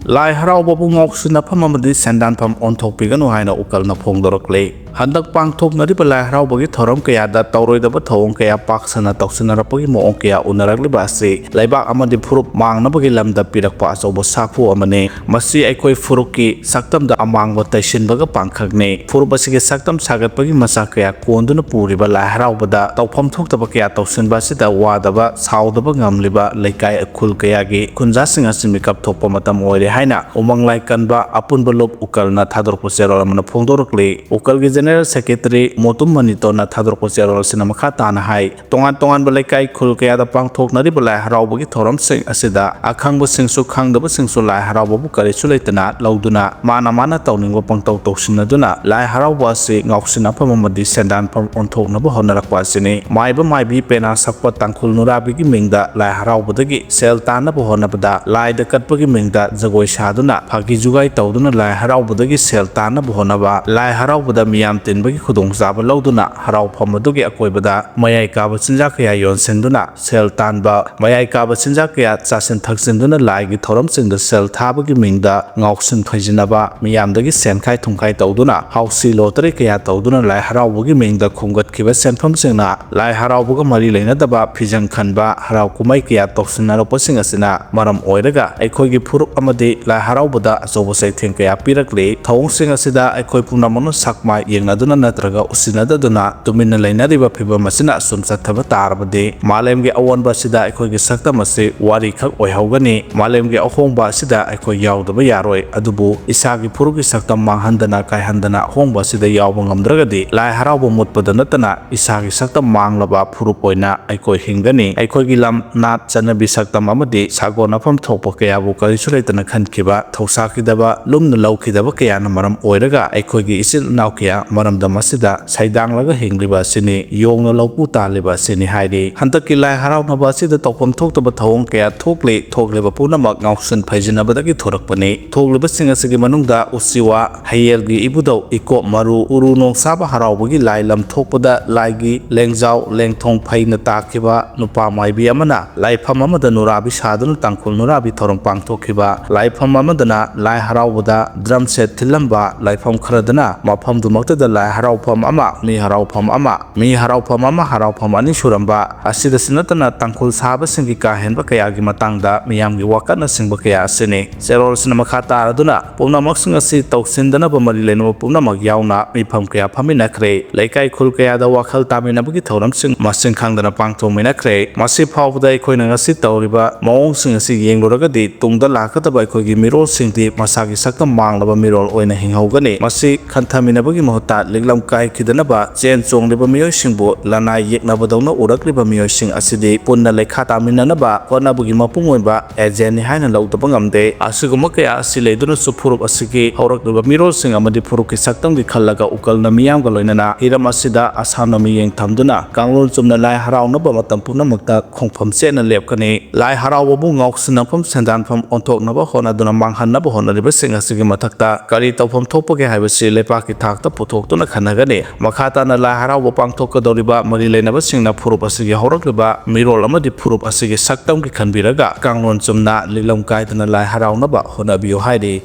ꯂꯥꯏ ꯍꯔꯥꯎꯕꯕꯨ ꯉꯥꯎꯁꯤꯟꯅꯐꯝ ꯑꯃꯗꯤ ꯁꯦꯟꯗꯥꯟꯐꯝ ꯑꯣꯟꯊꯣꯛꯄꯤꯒꯅꯨ ꯍꯥꯏꯅ ꯎꯀꯜꯅ ꯐꯣꯡꯗꯣꯔꯛꯂꯤ꯫ ꯍꯟꯗꯛ ꯄꯥꯡꯊꯣꯛꯅꯔꯤꯕ ꯂꯥꯏ ꯍꯔꯥꯎꯕꯒꯤ ꯊꯧꯔꯝ ꯀꯌꯥꯗ ꯇꯧꯔꯣꯏꯗꯕ ꯊꯧꯑꯣꯡ ꯀꯌꯥ ꯄꯥꯛ ꯁꯟꯅ ꯇꯧꯁꯤꯟꯅꯔꯛꯄꯒꯤ ꯃꯑꯣꯡ ꯀꯌꯥ ꯎꯅꯔꯛꯂꯤꯕ ꯑꯁꯤ ꯂꯩꯕꯥꯛ ꯑꯃꯗꯤ ꯐꯨꯔꯨꯞ ꯃꯥꯡꯅꯕꯒꯤ ꯂꯝꯗ ꯄꯤꯔꯛꯄ ꯑꯆꯧꯕ ꯁꯥꯐꯨ ꯑꯃꯅꯤ꯫ ꯃꯁꯤ ꯑꯩꯈꯣꯏ ꯐꯨꯔꯨꯞꯀꯤ ꯁꯛꯇꯝꯗ ꯑꯃꯥꯡꯕ ꯇꯩꯁꯤꯟꯕꯒ ꯄꯥꯡꯈꯛꯅꯤ꯫ ꯐꯨꯔꯨꯞ ꯑꯁꯤꯒꯤ ꯁꯛꯇꯝ ꯁꯥꯒꯠꯄꯒꯤ ꯃꯆꯥꯛ ꯀꯌꯥ ꯀꯣꯟꯗꯨꯅ ꯄꯨꯔꯤꯕ ꯂꯥꯏ ꯍꯔꯥꯎꯕꯗ ꯇꯧꯐꯝ ꯊꯣꯛꯇꯕ ꯀꯌꯥ ꯇꯧꯁꯤꯟꯕ ꯑꯁꯤꯗ ꯋꯥꯗꯕ, ꯁꯥꯎꯗꯕ ꯉꯝꯂꯤꯕ ꯂꯩꯀꯥꯏ ꯈꯨꯜ ꯀꯌꯥꯒꯤ ꯈꯨꯟꯖꯥꯁꯤꯡ ꯑꯁꯤ ꯃꯤꯀꯞ ꯊꯣꯛꯄ ꯃꯇꯝ ꯑꯣꯏꯔꯦ ꯍꯥꯏꯅ ꯎꯃꯪ ꯂꯥꯏ ꯀꯟꯕ ꯑꯄꯨꯟꯕ ꯂꯨꯞ ꯎꯀꯜꯅ ꯊꯥꯗꯣꯔꯛꯄ ꯆꯦꯔꯣꯜ ꯑꯃꯅ ꯐꯣꯡꯗꯣꯔꯛꯂꯤ꯫ ꯎꯀꯜꯒꯤ general secretary ꯃꯣꯇꯨꯝ ꯃꯅꯤꯇꯣꯟꯅ ꯊꯥꯗꯣꯔꯛꯄ ꯆꯦꯔꯣꯜ ꯑꯁꯤꯅ ꯃꯈꯥ ꯇꯥꯅ ꯍꯥꯏ, ꯇꯣꯉꯥꯟ ꯇꯣꯉꯥꯟꯕ ꯂꯩꯀꯥꯏ ꯈꯨꯜ ꯀꯌꯥꯗ ꯄꯥꯡꯊꯣꯛꯅꯔꯤꯕ ꯂꯥꯏ ꯍꯔꯥꯎꯕꯒꯤ ꯊꯧꯔꯝꯁꯤꯡ ꯑꯁꯤꯗ ꯑꯈꯪꯕꯁꯤꯡꯁꯨ ꯈꯪꯗꯕꯁꯤꯡꯁꯨ ꯂꯥꯏ ꯍꯔꯥꯎꯕꯕꯨ ꯀꯔꯤꯁꯨ ꯂꯩꯇꯅ ꯂꯧꯗꯨꯅ ꯃꯥꯅ ꯃꯥꯅ ꯇꯧꯅꯤꯡꯕ ꯄꯪꯇꯧ ꯇꯧꯁꯤꯟꯅꯗꯨꯅ ꯂꯥꯏ ꯍꯔꯥꯎꯕ ꯑꯁꯤ ꯉꯥꯎꯁꯤꯟꯅꯐꯝ ꯑꯃꯗꯤ ꯁꯦꯟꯗꯥꯟꯐꯝ ꯑꯣꯟꯊꯣꯛꯅꯕ ꯍꯣꯠꯅꯔꯛꯄ ꯑꯁꯤꯅꯤ꯫ ꯃꯥꯏꯕ ꯃꯥꯏꯕꯤ ꯄꯦꯅꯥ ꯁꯛꯄ ꯇꯥꯡꯈꯨꯜ ꯅꯨꯔꯥꯕꯤꯒꯤ ꯃꯤꯡꯗ ꯂꯥꯏ ꯍꯔꯥꯎꯕꯗꯒꯤ ꯁꯦꯜ ꯇꯥꯟꯅꯕ ꯍꯣꯠꯅꯕꯗ ꯂꯥꯏꯗ ꯀꯠꯄꯒꯤ ꯃꯤꯡꯗ ꯖꯒꯣꯏ ꯄꯩꯁꯥꯗꯨꯅ ꯐꯥꯒꯤ ꯖꯨꯒꯥꯏ ꯇꯧꯗꯨꯅ ꯂꯥꯏ ꯍꯔꯥꯎꯕꯗꯒꯤ ꯁꯦꯜ ꯇꯥꯟꯅꯕ ꯍꯣꯠꯅꯕ, ꯂꯥꯏ ꯍꯔꯥꯎꯕꯗ ꯃꯤꯌꯥꯝ ꯇꯤꯟꯕꯒꯤ ꯈꯨꯗꯣꯡꯆꯥꯕ ꯂꯧꯗꯨꯅ ꯍꯔꯥꯎꯐꯝ ꯑꯗꯨꯒꯤ ꯑꯀꯣꯏꯕꯗ ꯃꯌꯥꯏ ꯀꯥꯕ ꯆꯤꯟꯖꯥꯛ ꯀꯌꯥ ꯌꯣꯟꯁꯤꯟꯗꯨꯅ ꯁꯦꯜ ꯇꯥꯟꯕ, ꯃꯌꯥꯏ ꯀꯥꯕ ꯆꯤꯟꯖꯥꯛ ꯀꯌꯥ ꯆꯥꯁꯤꯟ ꯊꯛꯆꯤꯟꯗꯨꯅ ꯂꯥꯏꯒꯤ ꯊꯧꯔꯝꯁꯤꯡꯗ ꯁꯦꯜ ꯊꯥꯕꯒꯤ ꯃꯤꯡꯗ ꯉꯥꯎꯁꯤꯟ ꯐꯩꯖꯤꯟꯅꯕ, ꯃꯤꯌꯥꯝꯗꯒꯤ ꯁꯦꯟꯈꯥꯏ ꯊꯨꯝꯈꯥꯏ ꯇꯧꯗꯨꯅ ꯍꯥꯎꯁꯤ ꯂꯣꯇꯔꯤ ꯀꯌꯥ ꯇꯧꯗꯨꯅ ꯂꯥꯏ ꯍꯔꯥꯎꯕꯒꯤ ꯃꯤꯡꯗ ꯈꯣꯝꯒꯠꯈꯤꯕ ꯁꯦꯟꯐꯝꯁꯤꯡꯅ ꯂꯥꯏ ꯍꯔꯥꯎꯕꯒ ꯃꯔꯤ ꯂꯩꯅꯗꯕ ꯐꯤꯖꯪ ꯈꯟꯕ, ꯍꯔꯥꯎ ꯀꯨꯝꯍꯩ ꯀꯌꯥ ꯇꯧꯁꯤꯟꯅꯔꯛꯄꯁꯤꯡ ꯑꯁꯤꯅ ꯃꯔꯝ ꯑꯣꯏꯔꯒ ꯑꯩꯈꯣꯏꯒꯤ ꯐꯨꯔꯨꯞ ꯑꯃꯗꯤ ꯂꯥꯏ ꯍꯔꯥꯎꯕꯗ ꯑꯆꯧꯕ ꯆꯩꯊꯦꯡ ꯀꯌꯥ ꯄꯤꯔꯛꯂꯤ꯫ ꯊꯧꯑꯣꯡꯁꯤꯡ ꯑꯁꯤꯗ ꯑꯩꯈꯣꯏ ꯄꯨꯝꯅꯃꯛꯅ ꯁꯛ ꯃꯥꯏ ꯌꯦꯡꯅꯗꯨꯅ ꯅꯠꯇ꯭ꯔꯒ ꯎꯁꯤꯟꯅꯗꯗꯨꯅ ꯇꯨꯃꯤꯟꯅ ꯂꯩꯅꯔꯤꯕ ꯐꯤꯕꯝ ꯑꯁꯤꯅ ꯑꯁꯨꯝ ꯆꯠꯊꯕ ꯇꯥꯔꯕꯗꯤ ꯃꯥꯂꯦꯝꯒꯤ ꯑꯑꯣꯟꯕ ꯑꯁꯤꯗ ꯑꯩꯈꯣꯏꯒꯤ ꯁꯛꯇꯝ ꯑꯁꯤ ꯋꯥꯔꯤꯈꯛ ꯑꯣꯏꯍꯧꯒꯅꯤ꯫ ꯃꯥꯂꯦꯝꯒꯤ ꯑꯍꯣꯡꯕ ꯑꯁꯤꯗ ꯑꯩꯈꯣꯏ ꯌꯥꯎꯗꯕ ꯌꯥꯔꯣꯏ꯫ ꯑꯗꯨꯕꯨ ꯏꯁꯥꯒꯤ ꯐꯨꯔꯨꯞꯀꯤ ꯁꯛꯇꯝ ꯃꯥꯡꯍꯟꯗꯅ ꯀꯥꯏꯍꯟꯗꯅ ꯑꯍꯣꯡꯕ ꯑꯁꯤꯗ ꯌꯥꯎꯕ ꯉꯝꯗ꯭ꯔꯒꯗꯤ ꯂꯥꯏ ꯍꯔꯥꯎꯕ ꯃꯨꯠꯄꯗ ꯅꯠꯇꯅ ꯏꯁꯥꯒꯤ ꯁꯛꯇꯝ ꯃꯥꯡꯂꯕ ꯐꯨꯔꯨꯞ ꯑꯣꯏꯅ ꯑꯩꯈꯣꯏ ꯍꯤꯡꯒꯅꯤ꯫ ꯑꯩꯈꯣꯏꯒꯤ ꯂꯝ, ꯅꯥꯠ, ꯆꯠꯅꯕꯤ, ꯁꯛꯇꯝ ꯑꯃꯗꯤ ꯁꯥꯒꯣꯟꯅꯐꯝ ꯊꯣꯛꯄ ꯀꯌꯥꯕꯨ ꯀꯔꯤꯁꯨ ꯂꯩꯇꯅ ꯈꯟꯈꯤꯕ, ꯊꯧꯁꯥꯈꯤꯗꯕ, ꯂꯨꯝꯅ ꯂꯧꯈꯤꯗꯕ ꯀꯌꯥꯅ ꯃꯔꯝ ꯑꯣꯏꯔꯒ ꯑꯩꯈꯣꯏꯒꯤ ꯏꯆꯤꯜ ꯏꯅꯥꯎ ꯀꯌꯥ ꯃꯔꯝꯗꯝ ꯑꯁꯤꯗ ꯁꯩꯗꯥꯡꯂꯒ ꯍꯤꯡꯂꯤꯕ ꯑꯁꯤꯅꯤ, ꯌꯣꯡꯅ ꯂꯧꯄꯨ ꯇꯥꯜꯂꯤꯕ ꯑꯁꯤꯅꯤ ꯍꯥꯏꯔꯤ꯫ ꯍꯟꯗꯛꯀꯤ ꯂꯥꯏ ꯍꯔꯥꯎꯅꯕ ꯑꯁꯤꯗ ꯇꯧꯐꯝ ꯊꯣꯛꯇꯕ ꯊꯧꯑꯣꯡ ꯀꯌꯥ ꯊꯣꯛꯂꯤ꯫ ꯊꯣꯛꯂꯤꯕ ꯄꯨꯝꯅꯃꯛ ꯉꯥꯎꯁꯤꯟ ꯐꯩꯖꯤꯟꯅꯕꯗꯒꯤ ꯊꯣꯔꯛꯄꯅꯤ꯫ ꯊꯣꯛꯂꯤꯕꯁꯤꯡ ꯑꯁꯤꯒꯤ ꯃꯅꯨꯡꯗ ꯎꯆꯤꯋꯥ, ꯍꯌꯦꯜꯒꯤ ꯏꯕꯨꯙꯧ, ꯏꯀꯣꯞ ꯃꯔꯨ, ꯎꯔꯨ ꯅꯣꯡꯁꯥꯕ ꯍꯔꯥꯎꯕꯒꯤ ꯂꯥꯏ ꯂꯝ ꯊꯣꯛꯄꯗ ꯂꯥꯏꯒꯤ ꯂꯦꯡꯖꯥꯎ ꯂꯦꯡꯊꯣꯡ ꯐꯩꯅ ꯇꯥꯈꯤꯕ ꯅꯨꯄꯥ ꯃꯥꯏꯕꯤ ꯑꯃꯅ ꯂꯥꯏꯐꯝ ꯑꯃꯗ ꯅꯨꯔꯥꯕꯤ ꯁꯥꯗꯨꯅ ꯇꯥꯡꯈꯨꯜ ꯅꯨꯔꯥꯕꯤ ꯊꯧꯔꯝ ꯄꯥꯡꯊꯣꯛꯈꯤꯕ, ꯂꯥꯏꯐꯝ ꯑꯃꯗꯅ ꯂꯥꯏ ꯍꯔꯥꯎꯕꯗ ꯗ꯭ꯔꯝ ꯁꯦꯠ ꯊꯤꯜꯂꯝꯕ, ꯂꯥꯏꯐꯝ ꯈꯔꯗꯅ ꯃꯐꯝꯗꯨꯃꯛꯇꯗ ꯂꯥꯏ ꯍꯔꯥꯎꯐꯝ ꯑꯃ, ꯃꯤ ꯍꯔꯥꯎꯐꯝ ꯑꯃ, ꯃꯤ ꯍꯔꯥꯎꯐꯝ ꯑꯃ, ꯍꯔꯥꯎꯐꯝ ꯑꯅꯤ ꯁꯨꯔꯝꯕ, ꯑꯁꯤꯗꯁꯨ ꯅꯠꯇꯅ ꯇꯥꯡꯈꯨꯜ ꯁꯥꯕꯁꯤꯡꯒꯤ ꯀꯥ ꯍꯦꯟꯕ ꯀꯌꯥꯒꯤ ꯃꯇꯥꯡꯗ ꯃꯤꯌꯥꯝꯒꯤ ꯋꯥꯀꯠꯅ ꯁꯤꯡꯕ ꯀꯌꯥ ꯑꯁꯤꯅꯤ꯫ ꯆꯦꯔꯣꯜꯁꯤꯅ ꯃꯈꯥ ꯇꯥꯔꯗꯨꯅ ꯄꯨꯝꯅꯃꯛꯁꯤꯡ ꯑꯁꯤ ꯇꯧꯁꯤꯟꯗꯅꯕ ꯃꯔꯤ ꯂꯩꯅꯕ ꯄꯨꯝꯅꯃꯛ ꯌꯥꯎꯅ ꯃꯤꯐꯝ ꯀꯌꯥ ꯐꯝꯃꯤꯟꯅꯈ꯭ꯔꯦ꯫ ꯂꯩꯀꯥꯏ ꯈꯨꯜ ꯀꯌꯥꯗ ꯋꯥꯈꯜ ꯇꯥꯃꯤꯟꯅꯕꯒꯤ ꯊꯧꯔꯝꯁꯤꯡ ꯃꯁꯤꯡ ꯈꯪꯗꯅ ꯄꯥꯡꯊꯣꯛꯃꯤꯟꯅꯈ꯭ꯔꯦ꯫ ꯃꯁꯤ ꯐꯥꯎꯕꯗ ꯑꯩꯈꯣꯏꯅ ꯉꯁꯤ ꯇꯧꯔꯤꯕ ꯃꯑꯣꯡꯁꯤꯡ ꯑꯁꯤ ꯌꯦꯡꯂꯨꯔꯒꯗꯤ ꯇꯨꯡꯗ ꯂꯥꯛꯀꯗꯕ ꯑꯩꯈꯣꯏꯒꯤ ꯃꯤꯔꯣꯜꯁꯤꯡꯗꯤ ꯃꯁꯥꯒꯤ ꯁꯛꯇꯝ ꯃꯥꯡꯂꯕ ꯃꯤꯔꯣꯜ ꯑꯣꯏꯅ ꯍꯤꯡꯍꯧꯒꯅꯤ꯫ ꯃꯁꯤ ꯈꯟꯊꯃꯤꯟꯅꯕꯒꯤ ꯃꯍꯨꯠꯇ ꯂꯤꯛꯂꯝ ꯀꯥꯏꯈꯤꯗꯅꯕ ꯆꯦꯟ ꯆꯣꯡꯂꯤꯕ ꯃꯤꯑꯣꯏꯁꯤꯡꯕꯨ ꯂꯅꯥꯏ ꯌꯦꯛꯅꯕꯗꯧꯅ ꯎꯔꯛꯂꯤꯕ ꯃꯤꯑꯣꯏꯁꯤꯡ ꯑꯁꯤꯗꯤ ꯄꯨꯟꯅ ꯂꯩꯈꯥ ꯇꯥꯃꯤꯟꯅꯅꯕ ꯍꯣꯠꯅꯕꯒꯤ ꯃꯄꯨꯡ ꯑꯣꯏꯕ ꯑꯦꯖꯦꯟꯅꯤ ꯍꯥꯏꯅ ꯂꯧꯗꯕ ꯉꯝꯗꯦ꯫ ꯑꯁꯤꯒꯨꯝꯕ ꯀꯌꯥ ꯑꯁꯤ ꯂꯩꯗꯨꯅꯁꯨ ꯐꯨꯔꯨꯞ ꯑꯁꯤꯒꯤ ꯍꯧꯔꯛꯂꯤꯕ ꯃꯤꯔꯣꯜꯁꯤꯡ ꯑꯃꯗꯤ ꯐꯨꯔꯨꯞꯀꯤ ꯁꯛꯇꯝꯒꯤ ꯈꯜꯂꯒ ꯎꯀꯜꯅ ꯃꯤꯌꯥꯝꯒ ꯂꯣꯏꯅꯅ ꯍꯤꯔꯝ ꯑꯁꯤꯗ ꯑꯁꯥꯝꯅ ꯃꯤꯠꯌꯦꯡ ꯊꯝꯗꯨꯅ ꯀꯥꯡꯂꯣꯟ ꯆꯨꯝꯅ ꯂꯥꯏ ꯍꯔꯥꯎꯅꯕ ꯃꯇꯝ ꯄꯨꯝꯅꯃꯛꯇ ꯈꯣꯡꯐꯝ ꯆꯦꯠꯅ ꯂꯦꯞꯀꯅꯤ꯫ ꯂꯥꯏ ꯍꯔꯥꯎꯕꯕꯨ ꯉꯥꯎꯁꯤꯟꯅꯐꯝ ꯁꯦꯟꯗꯥꯟꯐꯝ ꯑꯣꯟꯊꯣꯛꯅꯕ ꯍꯣꯠꯅ ꯈꯟꯅꯗꯨꯅ ꯃꯥꯡꯍꯟꯅꯕ ꯍꯣꯠꯅꯔꯤꯕꯁꯤꯡ ꯑꯁꯤꯒꯤ ꯃꯊꯛꯇ ꯀꯔꯤ ꯇꯧꯐꯝ ꯊꯣꯛꯄꯒꯦ ꯍꯥꯏꯕꯁꯤ ꯂꯩꯕꯥꯛꯀꯤ ꯊꯥꯛꯇ ꯄꯨꯊꯣꯛꯇꯨꯅ ꯈꯟꯅꯒꯅꯤ꯫ ꯃꯈꯥ ꯇꯥꯅ ꯂꯥꯏ ꯍꯔꯥꯎꯕ ꯄꯥꯡꯊꯣꯛꯀꯗꯧꯔꯤꯕ ꯃꯔꯤ ꯂꯩꯅꯕꯁꯤꯡꯅ ꯐꯨꯔꯨꯞ ꯑꯁꯤꯒꯤ ꯍꯧꯔꯛꯂꯤꯕ ꯃꯤꯔꯣꯜ ꯑꯃꯗꯤ ꯐꯨꯔꯨꯞ ꯑꯁꯤꯒꯤ ꯁꯛꯇꯝꯒꯤ ꯈꯟꯕꯤꯔꯒ ꯀꯥꯡꯂꯣꯟ ꯆꯨꯝꯅ ꯂꯤꯛꯂꯝ ꯀꯥꯏꯗꯅ ꯂꯥꯏ ꯍꯔꯥꯎꯅꯕ ꯍꯣꯠꯅꯕꯤꯌꯨ ꯍꯥꯏꯔꯤ꯫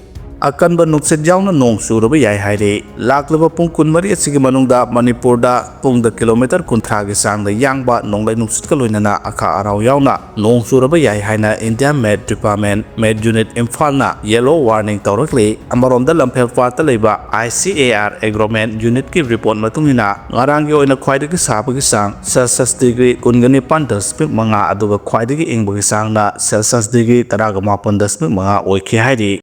ꯑꯀꯟꯕ ꯅꯨꯡꯁꯤꯠ ꯌꯥꯎꯅ ꯅꯣꯡ ꯆꯨꯔꯕ ꯌꯥꯏ ꯍꯥꯏꯔꯤ꯫ ꯂꯥꯛꯂꯤꯕ ꯄꯨꯡ ꯀꯨꯟꯃꯔꯤ ꯑꯁꯤꯒꯤ ꯃꯅꯨꯡꯗ ꯃꯅꯤꯄꯨꯔꯗ ꯄꯨꯡꯗ ꯀꯤꯂꯣꯃꯤꯇꯔ ꯀꯨꯟꯊ꯭ꯔꯥꯒꯤ ꯆꯥꯡꯗ ꯌꯥꯡꯕ ꯅꯣꯡꯂꯩ ꯅꯨꯡꯁꯤꯠꯀ ꯂꯣꯏꯅꯅ ꯑꯈꯥ ꯑꯔꯥꯎ ꯌꯥꯎꯅ ꯅꯣꯡ ꯆꯨꯔꯕ ꯌꯥꯏ ꯍꯥꯏꯅ India Met Department, Met Unit ꯏꯝꯐꯥꯜꯅ yellow warning ꯇꯧꯔꯛꯂꯤ꯫ ꯑꯃꯔꯣꯝꯗ ꯂꯝꯐꯦꯜ ꯄꯥꯠꯇ ꯂꯩꯕ I C A R Agromet Unitꯀꯤ report ꯃꯇꯨꯡ ꯏꯟꯅ ꯉꯔꯥꯡꯒꯤ ꯑꯣꯏꯅ ꯈ꯭ꯋꯥꯏꯗꯒꯤ ꯁꯥꯕꯒꯤ ꯆꯥꯡ Celsius degree ꯀꯨꯟꯒ ꯅꯤꯄꯥꯟ ꯗꯁꯃꯤꯛ ꯃꯉꯥ, ꯑꯗꯨꯒ ꯈ꯭ꯋꯥꯏꯗꯒꯤ ꯏꯪꯕꯒꯤ ꯆꯥꯡꯅ Celsius degree ꯇꯔꯥꯒ ꯃꯥꯄꯟ ꯗꯁꯃꯤꯛ ꯃꯉꯥ ꯑꯣꯏꯈꯤ ꯍꯥꯏꯔꯤ꯫